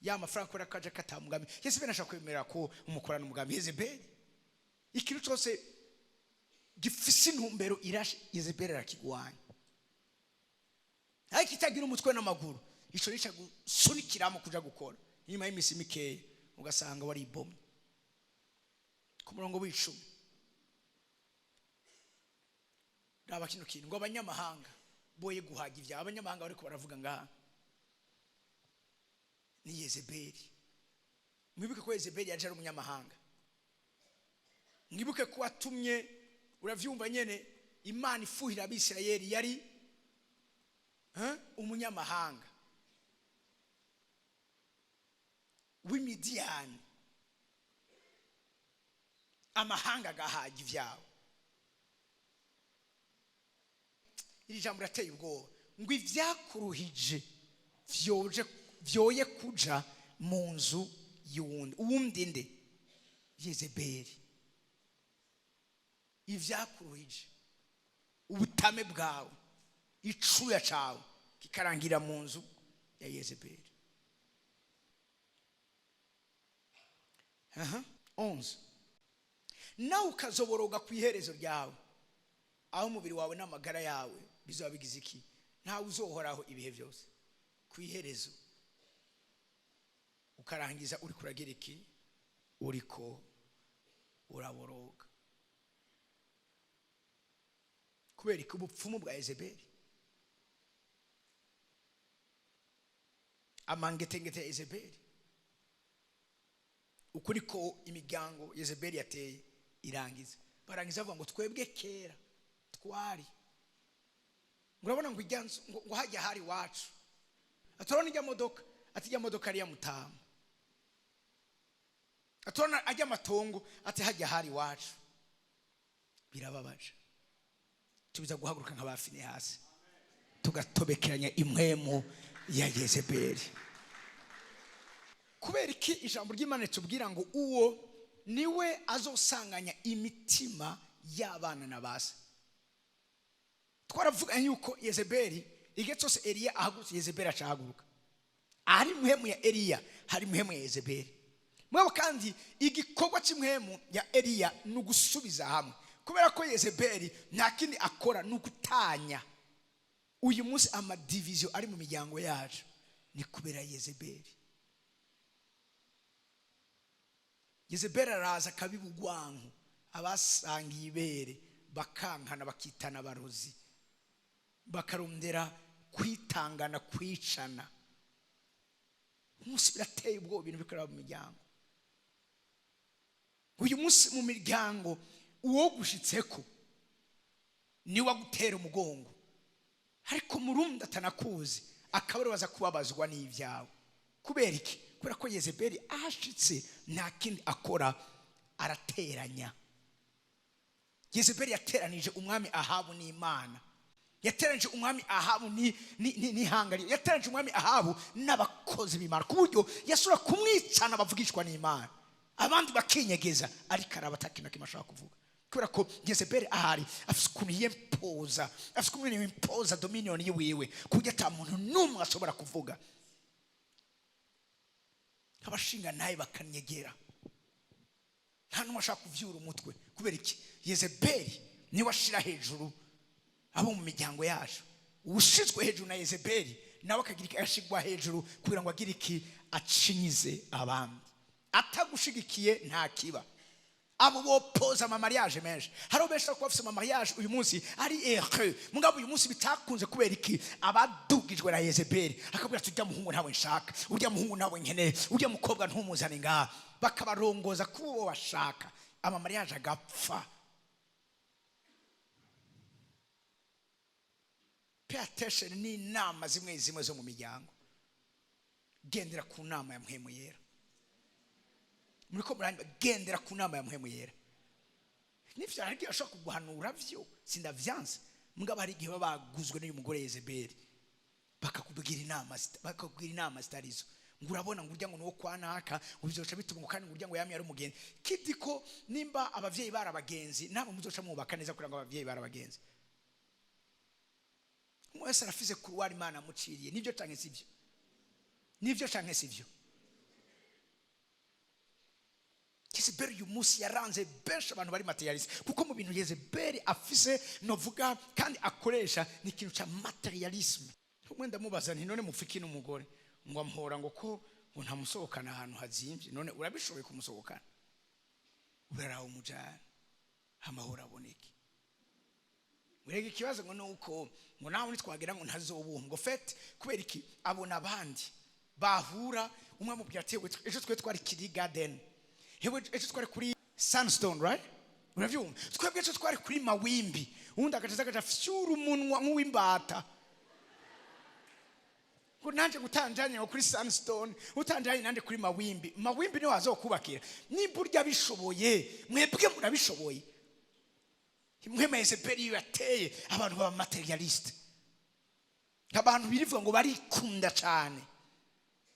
ya mafaranga kubera ko aje katamugambi. Yezebeli ashaka kwemera ko umukorana umugambi. Yezebeli ikintu cyose gifise intumbero irashe, Yezebeli arakigwanya. Ariko itagira umutwe n'amaguru, ico nica gusunikiramo kuja gukora. Nyuma y'imisi mikeya ugasanga waribomye. Ku murongo w'icumi raba kino kintu ngo abanyamahanga boye guhaga ibyaha. Abanyamahanga bariko baravuga ngaha ni Yezebeli. Mwibuke ko Yezebeli yaje ari umunyamahanga. Mwibuke ko watumye, uravyumva nyene, Imana ifuhira Abisirayeli yari umunyamahanga w'Imidiyani. Amahanga agahaga ivyabo. Iri jambo rirateye ubwoba ngo ivyakuruhije vyoye kuja mu nzu y'uwundi. Uwundi nde? Yezebeli. Ivyakuruhije, ubutame bwawe, icuya cawe kikarangira mu nzu ya Yezebeli. 11. Nawe ukazoboroga ku iherezo ryawe, aho umubiri wawe n'amagara yawe bizaba bigize iki? Ntawe uzohoraho ibihe byose. Ku iherezo ukarangiza uri kuragira iki? Uriko uraboroga. Kubera iki? Ubupfumu bwa Yezebeli, amangetengete ya Yezebeli, ukuri ko imiryango Yezebeli yateye irangiza. Barangiza bavuga ngo twebwe kera twari, murabona ngo ijya nzu, ngo hajya hari iwacu, atorona ijya modoka, ati ijya modoka ari iya mutamu, atorona ajya amatongo, ati hajya hari iwacu. Birababaje. Tubiza guhaguruka nka ba Finehasi, tugatobekeranya impwemu ya Yezebeli. Kubera iki ijambo ry'Imana ritubwira ngo uwo niwe azosanganya imitima y'abana na base? Twaravuga yuko Yezebeli igihe cyose Eliya ahagurutse, Yezebeli acahaguruka. Ahari muhemu ya Eliya hari muhemu ya Yezebeli. Mwabo kandi igikorwa cy'imhemu ya Eliya ni ugusubiza hamwe. Kubera ko Yezebeli nta kindi akora ni ugutanya. Uyu munsi amadiviziyo ari mu miryango yacu ni kubera Yezebeli. Yezebeli araza akabibugwanku, abasangiye ibere bakankana, bakitana abarozi, bakarondera kwitangana, kwicana. Umunsi birateye ubwoba ibintu bikorera mu miryango. Uyu munsi mu miryango uwo gushitseko ni wagutera umugongo, ariko murundi atanakuzi akaba kubabazwa n'ibyawe. Kubera iki? Kubera ko Yezebeli ahashitse nta kindi akora, arateranya. Yezebeli yateranije umwami Ahabu n'Imana, yateranije umwami Ahabu n'ihanga, yateranije umwami Ahabu n'abakozi b'Imana, ku buryo yasura kumwicana bavugishwa n'Imana, abandi bakinyegeza, ariko araba atakintu kimwe ashobora kuvuga. Kubera ko Yezebeli ahari afise ukuntu yempoza, afise ukuntu yempoza dominion yiwiwe, ku buryo ata muntu n'umwe ashobora kuvuga. Abashinga naye bakanyegera, nta n'umwe ashaka kuvyura umutwe. Kubera iki? Yezebeli niwe ashira hejuru abo mu miryango yacu. Ushizwe hejuru na Yezebeli nawe akagira iki? Ashigwa hejuru kugira ngo agire iki? Acinyize abandi. Atagushigikiye nta kiba. Abo bopoza ama mariage menshi. Hari benshi kuba bafise ama mariage uyu munsi ari heureux, mugabo uyu munsi bitakunze. Kubera iki? Abadugijwe na Yezebeli akabwira ati urya muhungu ntawe nshaka, urya muhungu ntawe nkeneye, urya mukobwa ntumuzane ngaha. Bakabarongoza kubo bashaka, ama mariage agapfa. Pay attention ni inama zimwe zimwe zo mu miryango. Gendera ku nama ya Mpwemu Yera. Muriko muranyumva? Gendera ku nama ya Mpwemu Yera. Nivyo hari igihe bashobora kuguhanura vyo, sindavyanse. Mugabo hari igihe baba baguzwe n'uyu mugore Yezebeli, bakakubwira inama bakakubwira inama zitarizo. Ngo urabona ngo urya ngo nuwo kwa naka, ngo bizoca bituma ngo kandi ngo urya ngo yamye ari umugenzi. Kidi ko nimba abavyeyi barabagenzi, nabo muzoca mwubaka neza kugira ngo abavyeyi barabagenzi. Umwe wese arafise kuruwari Imana amuciriye, nibyo canke sivyo? Nivyo canke sivyo? Yezebeli uyu munsi yaranze benshi, abantu bari matérialiste, kuko mu bintu Yezebeli afise, novuga kandi akoresha, ni ikintu ca matérialisme. Umwe ndamubaza nti: "None mufiki n'umugore?" Ngo amuhora ngo ko ngo ntamusohokana ahantu hazimvye. None urabishoboye kumusohokana? Uraraha umujana, amahoro aboneke. Urega ikibazo ngo nuko ngo nawe nitwagera ngo ntazobuha ngo fête. Kubera iki? Abona abandi bahura, umwe amubwira ati: "Ewe, ejo twe twari kiri garden, hewe ejo twari kuri Sandstone, right? Uravyumva, twebwe ejo twari kuri Mawimbi." Uwundi agaca agaca fyura umunwa nk'uw'imbata ngo: "Nanje ngutanjanye ngo kuri Sandstone, utanjanye nande kuri Mawimbi." Mawimbi niwe azokubakira nimba urya bishoboye. Mwebwe murabishoboye? Mwe Yezebeli iyo yateye abantu baba matérialiste, abantu birivuga ngo barikunda cyane.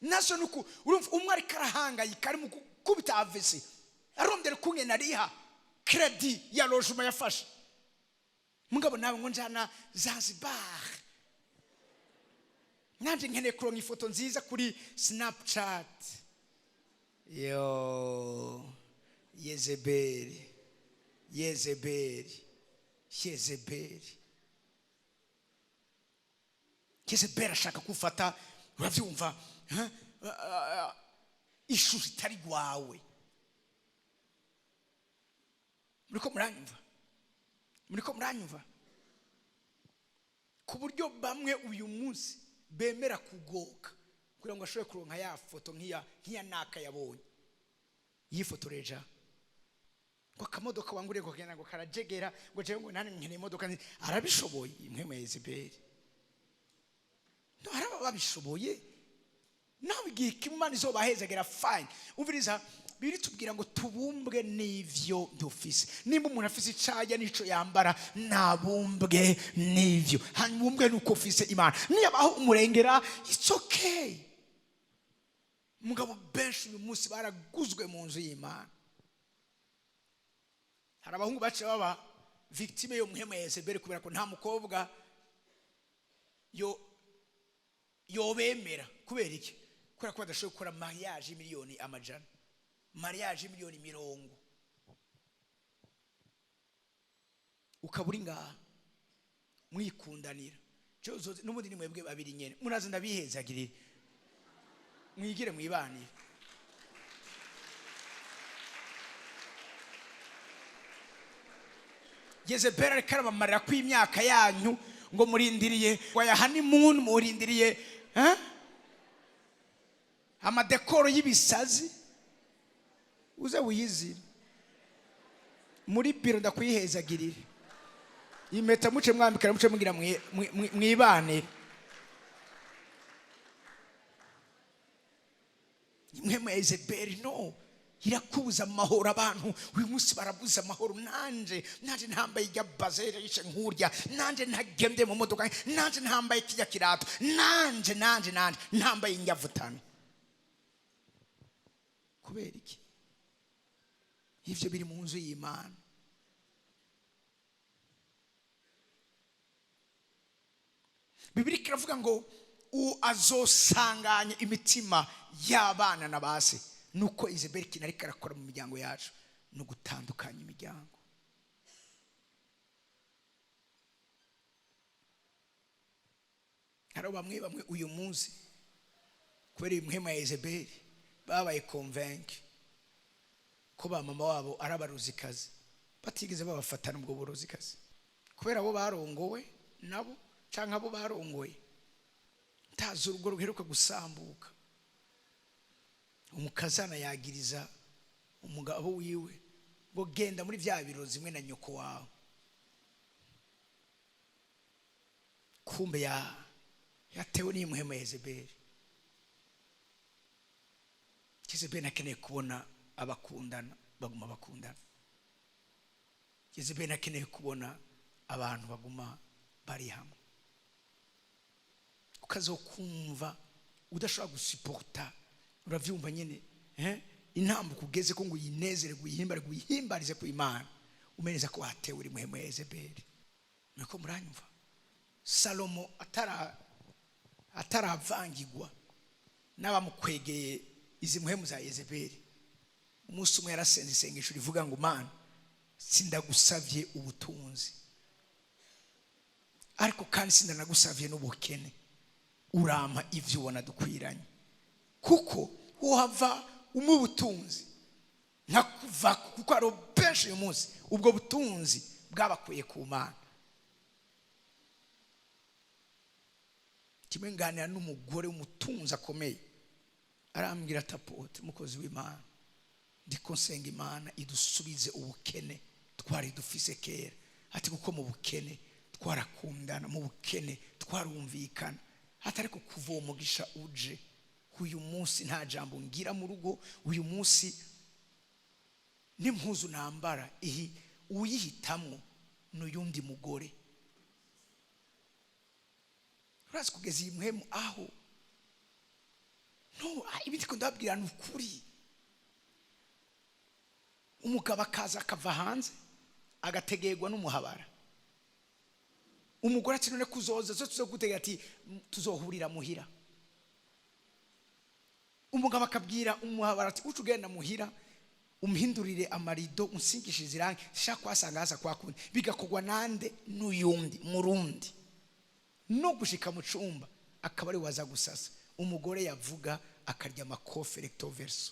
Nazo nuko urumva umwe ariko arahangayika, ari mu gukubita AVC, arondera ukungene ariha crédit ya logement yafashe. Mugabo nawe ngo: "Njana Zanzibar, nanje nkeneye kuronka ifoto nziza kuri Snapchat." Yo Yezebeli, Yezebeli, Yezebeli, Yezebeli ashaka gufata, urabyumva, huh? Ishusho itari rwawe. Muriko muranyumva? Muriko muranyumva? Ku buryo bamwe uyu munsi bemera kugoka kugira ngo ashobore kuronka ya foto nk'iya naka yabonye yifotoreja, ngo akamodoka wanguriye ngo kagenda ngo karajegera, ngo jewe ngo nani nkeneye imodoka nziza. Arabishoboye? Imwe mu Yezebeli no hari aba babishoboye. Nawe igihe kimwe Imana izobahezagera, fine. Umviriza, biri tubwira ngo tubumbwe n'ivyo dufise. Nimba umuntu afise icaya n'ico yambara, nabumbwe n'ivyo. Hanyuma ubumbwe nuko ufise Imana, niyabaho umurengera, it's okay. Mugabo benshi uyu munsi baraguzwe mu nzu y'Imana. Hari abahungu baciye baba victime yo muhema ya Yezebeli, kubera ko nta mukobwa yo yobemera. Kubera iki? Kubera ko badashoboye gukora mariage miliyoni amajana, mariage miliyoni mirongo. Ukaba uri ngaha mwikundanira. N'ubundi ni mwebwe babiri nyene muraza, ndabihezagirire, mwigire mwibanire. Yezebeli ariko arabamarira ko imyaka yanyu, ngo murindiriye ngo aya honeymoon, murindiriye, eh? Amadekoro y'ibisazi. Uze wiyizire muri biro, ndakwihezagirire impeta, muce mwambikana, muce mugira mwibanire. Imwe mu Yezebeli no irakubuza amahoro. Abantu uyu munsi barabuze amahoro. Nanje ntambaye ijya bazere yishe nkurya, nanje ntagemde mu modoka, nanje ntambaye kijya kirato, nanje ntambaye injyavutano. Kubera iki? Ivyo biri mu nzu y'Imana. Bibiri kiravuga ngo azosanganya imitima y'abana na base. Nuko Yezebeli ikintu ariko arakora mu miryango yacu ni ugutandukanya imiryango. Hari bamwe bamwe uyu munsi, kubera iyi ya Yezebeli, babaye convaincus ko ba mama wabo ari abarozikazi, batigeze babafatana ubwo burozikazi, kubera abo barongowe nabo cyangwa abo barongoye. Ntazi urugo ruheruka gusambuka, umukazana yagiriza umugabo wiwe ngo: "Genda muri bya biro zimwe na nyoko wawe." Kumbe ya yatewe n'imuhema ya Yezebeli. Yezebeli akeneye kubona abakundana baguma bakundana. Yezebeli akeneye kubona abantu baguma bari hamwe. Ukazokumva udashobora gusiporta, uravyumva nyene, eh? Intambuko ugeze ko ngo uyinezere, uyihimbare, uyihimbarize ku Imana, umeneza ko watewe uri muhema ya Yezebeli. Niko muranyumva? Salomo ataravangirwa. N'abamukwegeye izi muhemu za Yezebeli. Umunsi umwe yarasenze isengesho rivuga ngo Mana, sindagusavye ubutunzi, ariko kandi sindanagusavye n'ubukene, urampa ivyo ubona dukwiranye, kuko wohava umuha ubutunzi nkakuva, kuko hari benshi uyu munsi ubwo butunzi bwabakuye ku Mana. Kimwe nganira n'umugore w'umutunzi akomeye, arambwira ati apotre mukozi w'Imana, ndiko nsenga Imana idusubize ubukene twari dufise kera, ati kuko mu bukene twarakundana, mu bukene twarumvikana, ati ariko kuva uwo mugisha uje uyu munsi nta jambo ngira mu rugo, uyu munsi n'impuzu nambara iyi uyihitamwo n'uyundi mugore. Urazi kugeza iyi muhemu aho no ibi ndiko ndababwira ni ukuri. Umugabo akaza akava hanze agategerwa n'umuhabara, umugore ati none kuzoza zo tuzogutegera, ati tuzohurira muhira. Umugabo akabwira umuhabara ati uca ugenda muhira umhindurire amarido, unsingishirize irangi, shaka kwasanga haza kwa kundi. Bigakorwa nande? N'uyundi murundi. No gushika mu cumba akaba ari waza gusasa. Umugore yavuga akarya amakofe recto verso.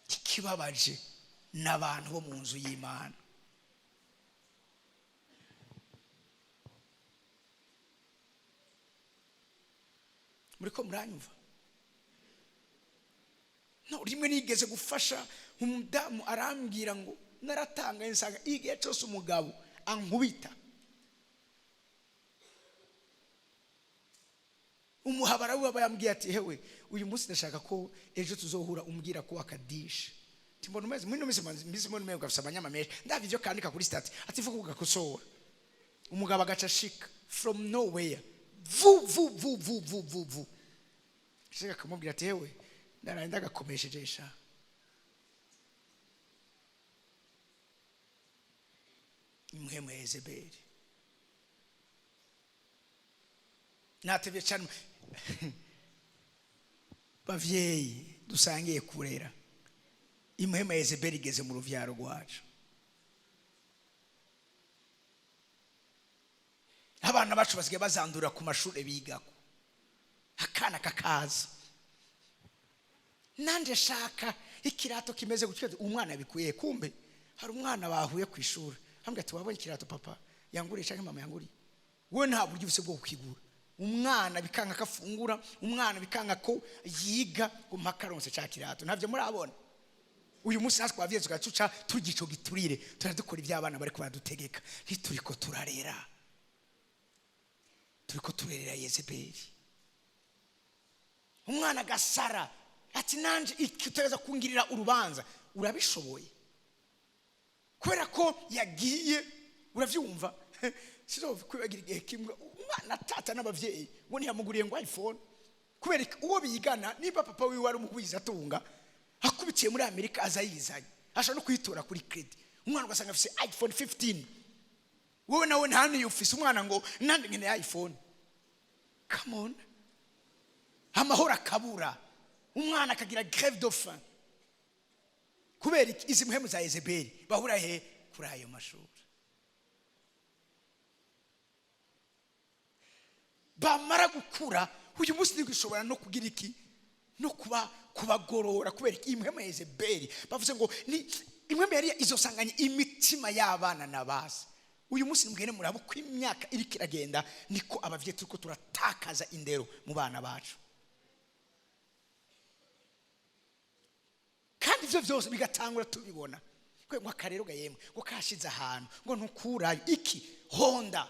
Ikibabaje n'abantu bo mu nzu y'Imana. Muriko muranyumva? No, rimwe nigeze gufasha umudamu arambwira ngo naratanga nsanga igihe cyose umugabo ankubita. Umuhabara we yambwiye ati hewe uyu munsi ndashaka ko ejo tuzohura umbwira ko akadisha. Timbona umeze muri no misi mbona umeze gafisa abanyama menshi ndavi ivyo kandika kuri stat ati vuga ugakosora. Umugabo agaca ashika from nowhere vu vu vu vu vu vu vu. Shika kumubwira ati hewe naraye ndagakomesheje sha. Imwe Yezebeli. Natevye cyane bavyeyi dusangiye kurera, imwe Yezebeli igeze mu ruvyaro rwacu. Abana bacu basigaye bazandura ku mashure bigako, akana kakaza nanje shaka ikirato kimeze gutyo, umwana yabikuye. Kumbe hari umwana bahuye ku ishuri ambwira ati wabonye ikirato papa yanguriye canke mama yanguriye, wewe nta buryo ufise bwo kukigura. Umwana bikanga kafungura, umwana bikanga ko yiga ngo mpakaronse ca kirato. Ntavyo murabona uyu munsi natwe abavyeyi tugacuca tugico giturire, turadukora ivy'abana bariko baradutegeka, ntituriko turarera, turiko turerera Yezebeli. Umwana gasara ati nanje iki utegeza kungirira urubanza, urabishoboye kubera ko yagiye. Uravyumva? Sizokwibagira igihe kimwe umwana atata n'abavyeyi ngo ntiyamuguriye ngo iPhone, kubera uwo bigana niba papa wiwe ari umugwiza atunga akubitiye muri Amerika aza yizanye, ashobora no kuyitora kuri credit. Umwana ugasanga afise iPhone 15, wowe nawe nta niyo ufise. Umwana ngo nande nkeneye iPhone. Come on, amahoro akabura, umwana akagira grève de faim kubera izi muhemu za Yezebeli bahura he kuri ayo mashuri. Bamara gukura uyu munsi ntigishobora no kugira iki no kuba kubagorora, kubera imwe ya Yezebeli bavuze ngo ni imwe yari izosanganye imitima y'abana na base. Uyu munsi nimugende murabo ko imyaka iri kiragenda niko abavyeyi turiko turatakaza indero mu bana bacu, kandi ivyo vyose bigatangura tubibona kwe ngo akarero gayemwe ngo kashize ahantu ngo ntukurayo iki Honda.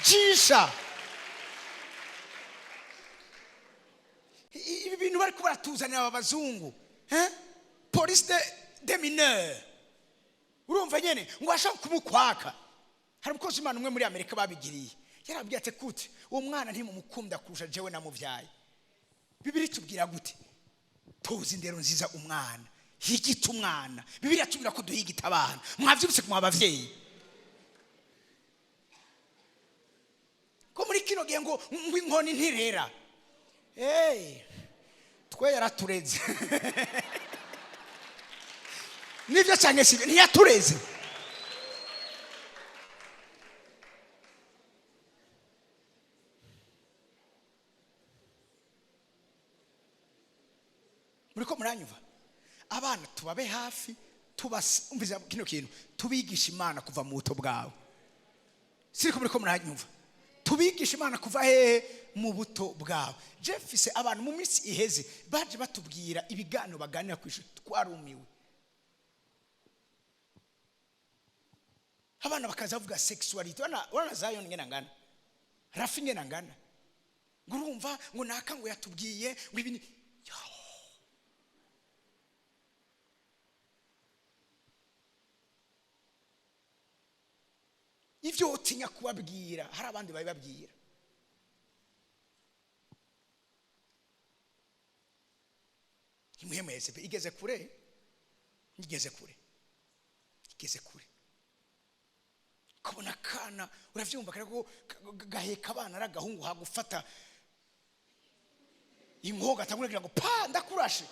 Jisha ibi bintu bariko baratuzanira aba bazungu, hein? Police de mineurs, urumva nyene ngo ashaka kumukwaka. Hari umukozi Imana umwe muri Amerika babigiriye, yarabwiye ati kute uwo mwana ntimumukunda kurusha jewe namuvyaye. Bibiri tubwira gute? Tuzi indero nziza umwana Higita umwana. Bibiliya tubwira ko duhigita abana. Mwavyibutse ku mwabavyeyi ko muri kino gihe ngo inkoni ntirera. Hey, twe yaratureze. Nivyo canke sivyo? Ntiyatureze. Muriko muranyumva? Abana tubabe hafi, tubumviza kino kintu, tubigisha Imana kuva mu buto bwawe. Siriko muriko muranyumva? Tubigisha Imana kuva hehe? Mu buto bwawe. Je mfise abantu mu minsi iheze baje batubwira ibiganiro baganira ku ishuri, twarumiwe. Abana bakaza bavuga sexuality. Wana Zion ngena ngana, Rafi ngena ngana, ngo urumva ngo naka ngo yatubwiye ngo ibi ni ivyo utinya kubabwira, hari abandi babibabwira. Imwemeze pe, igeze kure, igeze kure, igeze kure. Kubona kana uravyumva kariko gaheka abana ari agahungu, hagufata inkoga atangura kugira ngo pa ndakurashe.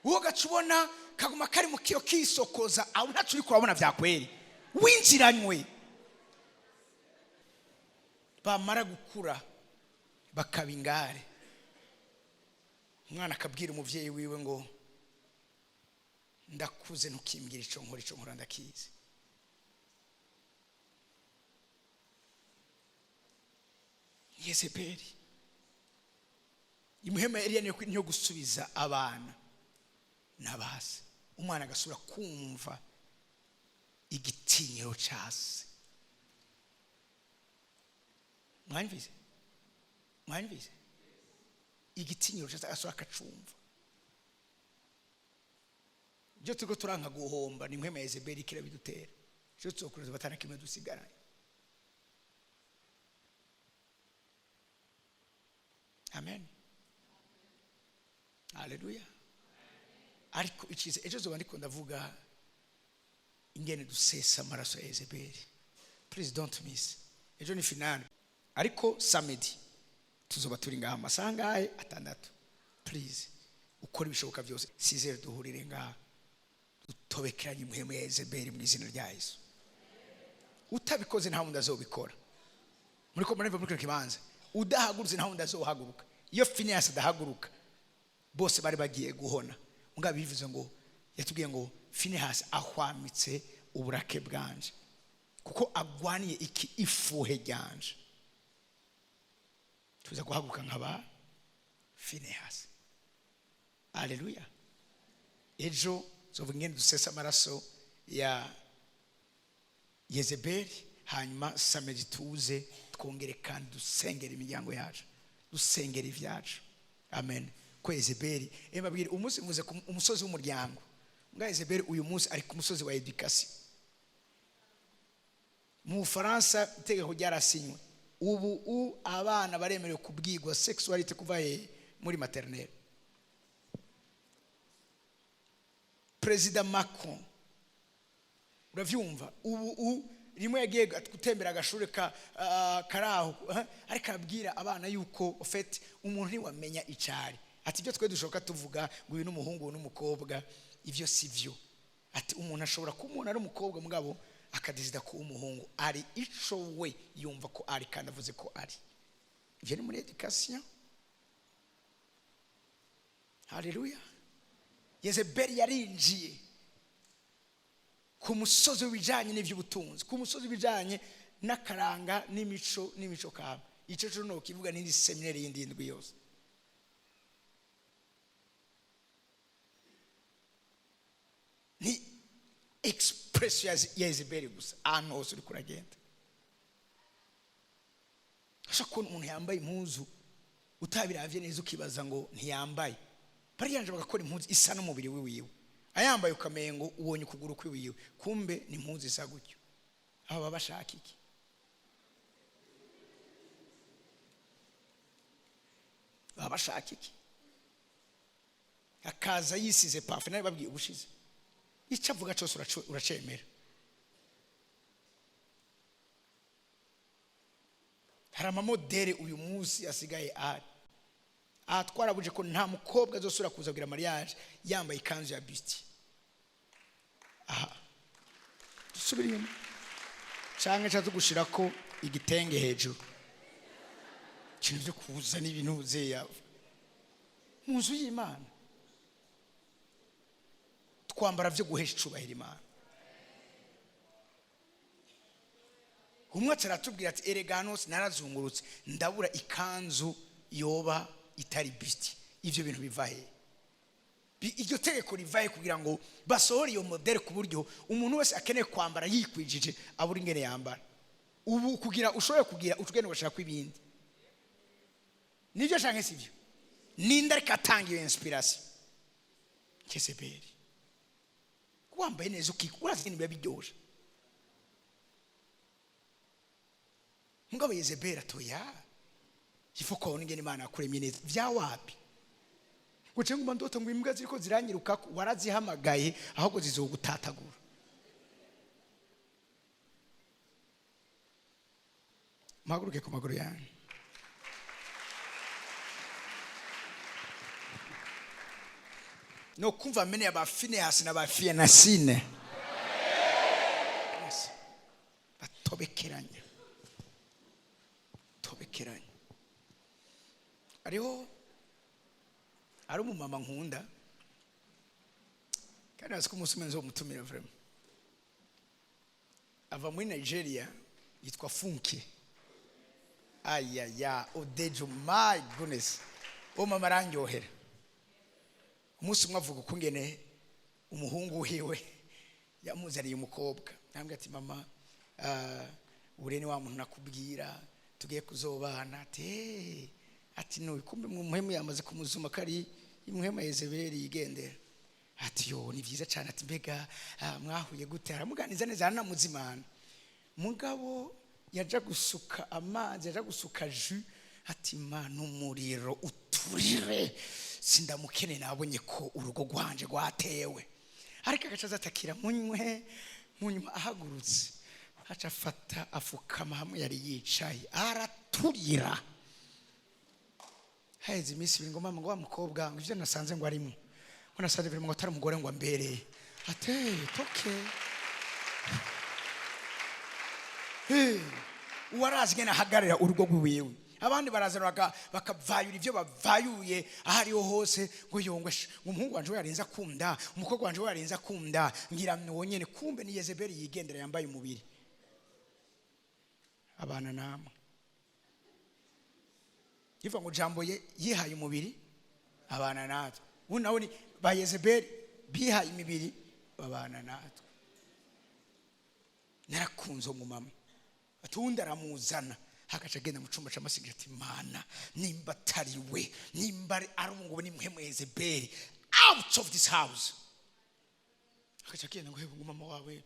Uwo gaca ubona kaguma kari mu kiyo kisokoza, aho ntaco uriko urabona vya kweri, winjiranywe. Bamara gukura bakaba ingare. Umwana akabwira umuvyeyi wiwe ngo ndakuze ntukimbwira ico nkora, ico nkora ndakizi. Yezebeli imuhema Eliya niyo gusubiza abana n'abase. Umwana agasubira kumva igitinyiro case. Mwanyumvise? Mwanyumvise? Igitinyiro case agasubira akacumva. Ibyo turiko turanka guhomba ni impwema ya Yezebeli kirabidutera. Icyo tuzokureza batana kimwe dusigaranye. Amen. Haleluya. Ariko ikize ejo zoba ndiko ndavuga ingene dusesa amaraso ya Yezebeli. Please don't miss. Ejo ni finale. Ariko samedi tuzoba turi ngaha amasaha angahe? 6. Please ukora ibishoboka byose. 6 duhurire ngaha. Dutobekeranye impwemu ya Yezebeli mu izina rya Yesu. Utabikoze nta wundi azobikora. Muriko murumva muri kino kibanza. Udahagurutse nta wundi azohaguruka. Iyo Finehasi adahaguruka bose bari bagiye guhona. Mugabo bivuze ngo yatubwiye ngo Finehasi ahwamitse uburake bwanje kuko agwaniye iki ifuhe ryanje. Tuza guhaguruka nkaba Finehasi. Haleluya. Ejo zovuga ingene dusesa amaraso ya Yezebeli, hanyuma samedi tuze twongere kandi dusengera imiryango yacu, dusengera ivyacu. Amen. Ko Yezebeli, mbabwire umunsi muze ku umusozi w'umuryango. Mbwa Yezebeli uyu munsi ari ku musozi wa education. Mu Bufaransa itegeko ryarasinywe. Ubu abana baremerewe kubwirwa sexuality kuva he? Muri maternelle. Perezida Macron, uravyumva, ubu rimwe yagiye gutembera agashuri karaho, ariko arabwira abana yuko en fait umuntu ntiwamenya icari. Ati ibyo twe dushoka tuvuga ngo uyu n'umuhungu uyu n'umukobwa, ivyo si vyo. Ati umuntu ashobora kuba umuntu ari umukobwa mugabo akadizida kuba umuhungu, ari ico we yumva ko ari kandi avuze ko ari. Ivyo ni muri education. Haleluya. Yezebeli yarinjiye ku musozi w'ibijanye n'ivy'ubutunzi, ku musozi w'ibijanye n'akaranga n'imico, n'imico kama. Ico cyo no kivuga n'indi seminari y'indi ndwi yose. Ni express ya Yezebeli gusa ahantu hose uri kuragenda. Ashaka kubona umuntu yambaye impuzu utabiravye neza ukibaza ngo ntiyambaye. Bariyanje bagakora impuzu isa n'umubiri wiwe. Ayambaye ukamengo ubonye ukuguru kwiwiwe, kumbe ni impuzu isa gutyo. Aba baba bashaka iki? Baba bashaka iki? Akaza yisize parfum, nawe babwiye ubushize, icyo avuga cyose uracemera. Hari ama modèle uyu munsi asigaye ahari. Aha twarabuje ko nta mukobwa azosubira kuza kugira mariage yambaye ikanzu ya bustier. Aha dusubire inyuma canke ca tugushirako igitenge hejuru, ikintu vyo kuza n'ibintu zeya mu nzu y'Imana. Twambara vyo guhesha icubahiro Imana. Umwe aratubwira ati: "Erega hano hose narazungurutse, ndabura ikanzu yoba itari bustier." Ivyo bintu biva he? Iryo tegeko rivahe kugira ngo basohore iyo modèle, ku buryo umuntu wese akeneye kwambara yikwijije abura ingene yambara? Ubu kugira ushobore kugira utugende ugashaka ibindi, nibyo canke sivyo? Ninde ariko atanga iyo inspiration? Yezebeli. Wambaye neza urazi ingene biba biryoshe. Mugabo Yezebeli atoya ifo ko ingene Imana yakuremye neza vya wapi? Ngo nguma ndota ngo imbwa ziriko ziranyiruka, warazihamagaye, ahubwo zizogutatagura. Muhaguruke ku maguru yanyu. No kumva mene ya ba Finehasi na ba Fienasine. Yes. Batobekeranya, tobekeranya. Hariho ari umumama nkunda, kandi azi ko umunsi umwe nzomutumira vraiment. Ava muri Nigeria, yitwa Funke. Ayaya, odejo, my goodness, uwo mama arandyohera. Umunsi umwe avuga ukungene umuhungu wiwe yamuzaniye umukobwa, arambwira ati: "Mama, ure ni wa muntu nakubwira tugiye kuzobana." Ati: "Eh." Ati: "Nuyu kumbe mu muhemu yamaze kumuzuma kari imuhema Yezebeli yigendera." Ati: "Yo, ni byiza cyane." Ati: "Mbega mwahuye gute?" Aramuganiza neza, aranamuzimana. Mugabo yaja gusuka amazi, yaja gusuka jus, ati: "Mana, umuriro uturire, sindamukene, nabonye ko urugo rwanje rwatewe." Ariko agaca azatakira munywe. Munyuma ahagurutse, aca afata, afukama hamwe yari yicaye, araturira. Haheze iminsi 2, ngo: "Mama," ngo, "wa mukobwa," ngo, "ivyo nasanze ngo arimo," ngo, "nasanze birimo," ngo, "atari umugore," ngo, "ambereye." Ate toke. Hey, uwarazi ngene ahagararira urugo rwiwe. Abandi barazana bakavayura ivyo bavayuye aho ariho hose, ngo yongwe ngo umuhungu wanje we yarinze akunda, umukobwa wanje we yarinze akunda, ngira nuwo nyene. Kumbe ni Yezebeli yigendera yambaye umubiri. Abana namwe yivuga ngo jambo ye yihaye umubiri abana natwe. Ubu nawe ni ba Yezebeli bihaye imibiri babana natwe. Narakunze umumama, ati uwundi aramuzana, hagaca agenda mu cyumba c'amasengesho, ati: "Mana, nimba atari we, nimba ari ubu ni muhemu Yezebeli, out of this house." Agaca agenda ngo: "Hebu mama wawe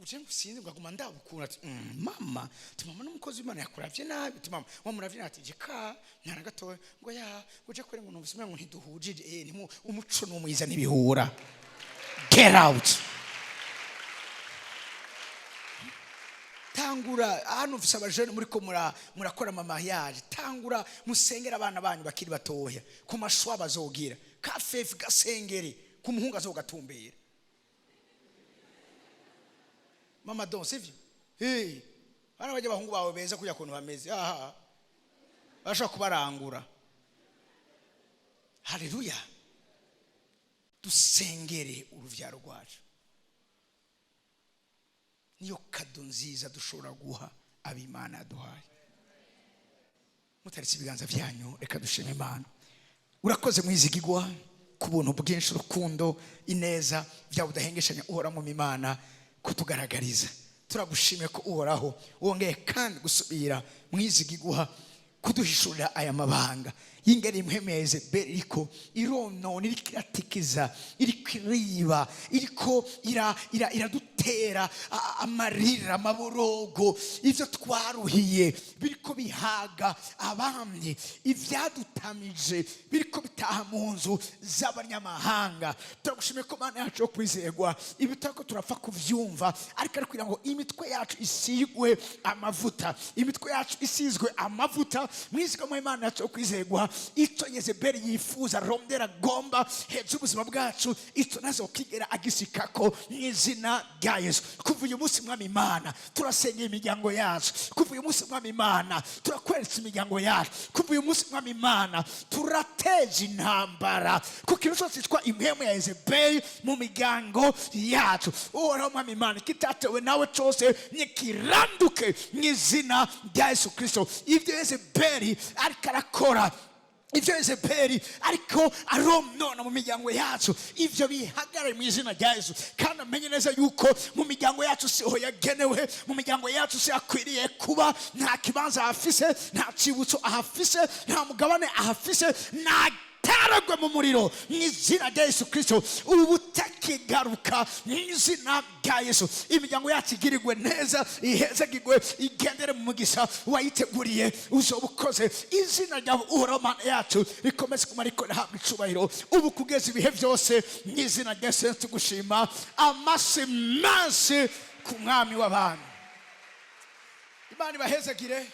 uje," ngo sinzi, ngo aguma ndabukura. Ati: "Mama," ati, "mama n'umukozi w'Imana yakuravye nabi." Ati: "Mama wamuravye nabi." Ati: "Jeka mwana gatoya," ngo, "ya uje kwere," ngo, "numvise umengo ntiduhujije." Nimu umuco n'umwiza ntibihura. Get out. Tangura hano mfise abajene muri ko murakora ama mariage. Tangura musengera abana banyu bakiri batoya ku mashwa bazogira kafefi, gasengere ku muhungu azogatumbera. Mama don, sivyo? Hey, bana bajya abahungu bawe beza kujya kuntu bameze aha, bashobora kubarangura. Haleluya. Dusengere uruvyaro rwacu, niyo cadeau nziza dushobora guha ab'Imana yaduhaye. Mutaretse ibiganza byanyu, reka dushime Imana. Urakoze mwizigigwa ku buntu bwinshi, urukundo, ineza byawe udahengeshanya uhora mu Imana kutugaragariza. Turagushimiye ko Uhoraho wongeye kandi gusubira mwizigigwa kuduhishurira aya mabanga y'ingeri imwemeze iriko ironona, iriko iratikiza, iriko iriba, iriko iradutera. biradutera amarira, amaborogo. Ibyo twaruhiye biriko bihaga abandi, ibyadutamije biriko bitaha mu nzu z'abanyamahanga. Turagushimiye ko Mana yacu yo kwizerwa, ibi turiko turapfa kuvyumva, ariko ari kugira ngo imitwe yacu isigwe amavuta, imitwe yacu isizwe amavuta mwizigamo. Imana yacu yo kwizerwa, icyo Yezebeli yifuza, rondera, agomba hejuru y'ubuzima bwacu, icyo ntazokigera agisikako mu izina rya Yesu. Kuva uyu munsi, Mwami Imana, turasengera imiryango yacu. Kuva uyu munsi, Mwami Imana, turakweretse imiryango yacu. Kuva uyu munsi, Mwami Imana, turateje intambara ku kintu cyose cyitwa impwemu ya Yezebeli mu miryango yacu. Uhoraho Mwami Imana, kitatewe nawe cyose nikiranduke mu izina rya Yesu Kirisito. Ibyo Yezebeli ariko arakora, ibyo Yezebeli ariko aronona mu miryango yacu, ibyo bihagarare mu izina rya Yesu. Kandi amenye neza yuko mu miryango yacu siho yagenewe, mu miryango yacu si akwiriye kuba. Nta kibanza ahafise, nta cyibutso ahafise, nta mugabane ahafise. Nataragwe mu muriro mu izina rya Yesu Kirisito, ubu utakigaruka mu izina rya Yesu. Imiryango yacu igirirwe neza, ihezagirwe, igendere mu mugisha wayiteguriye. Uzoba ukoze. Izina ryawe, Uhoraho Mana yacu, rikomeze kuma rihabwa icubahiro ubu kugeza ibihe byose, mu izina rya Yesu tugushima. Amasi menshi ku Mwami w'abantu. Imana ibahezagire.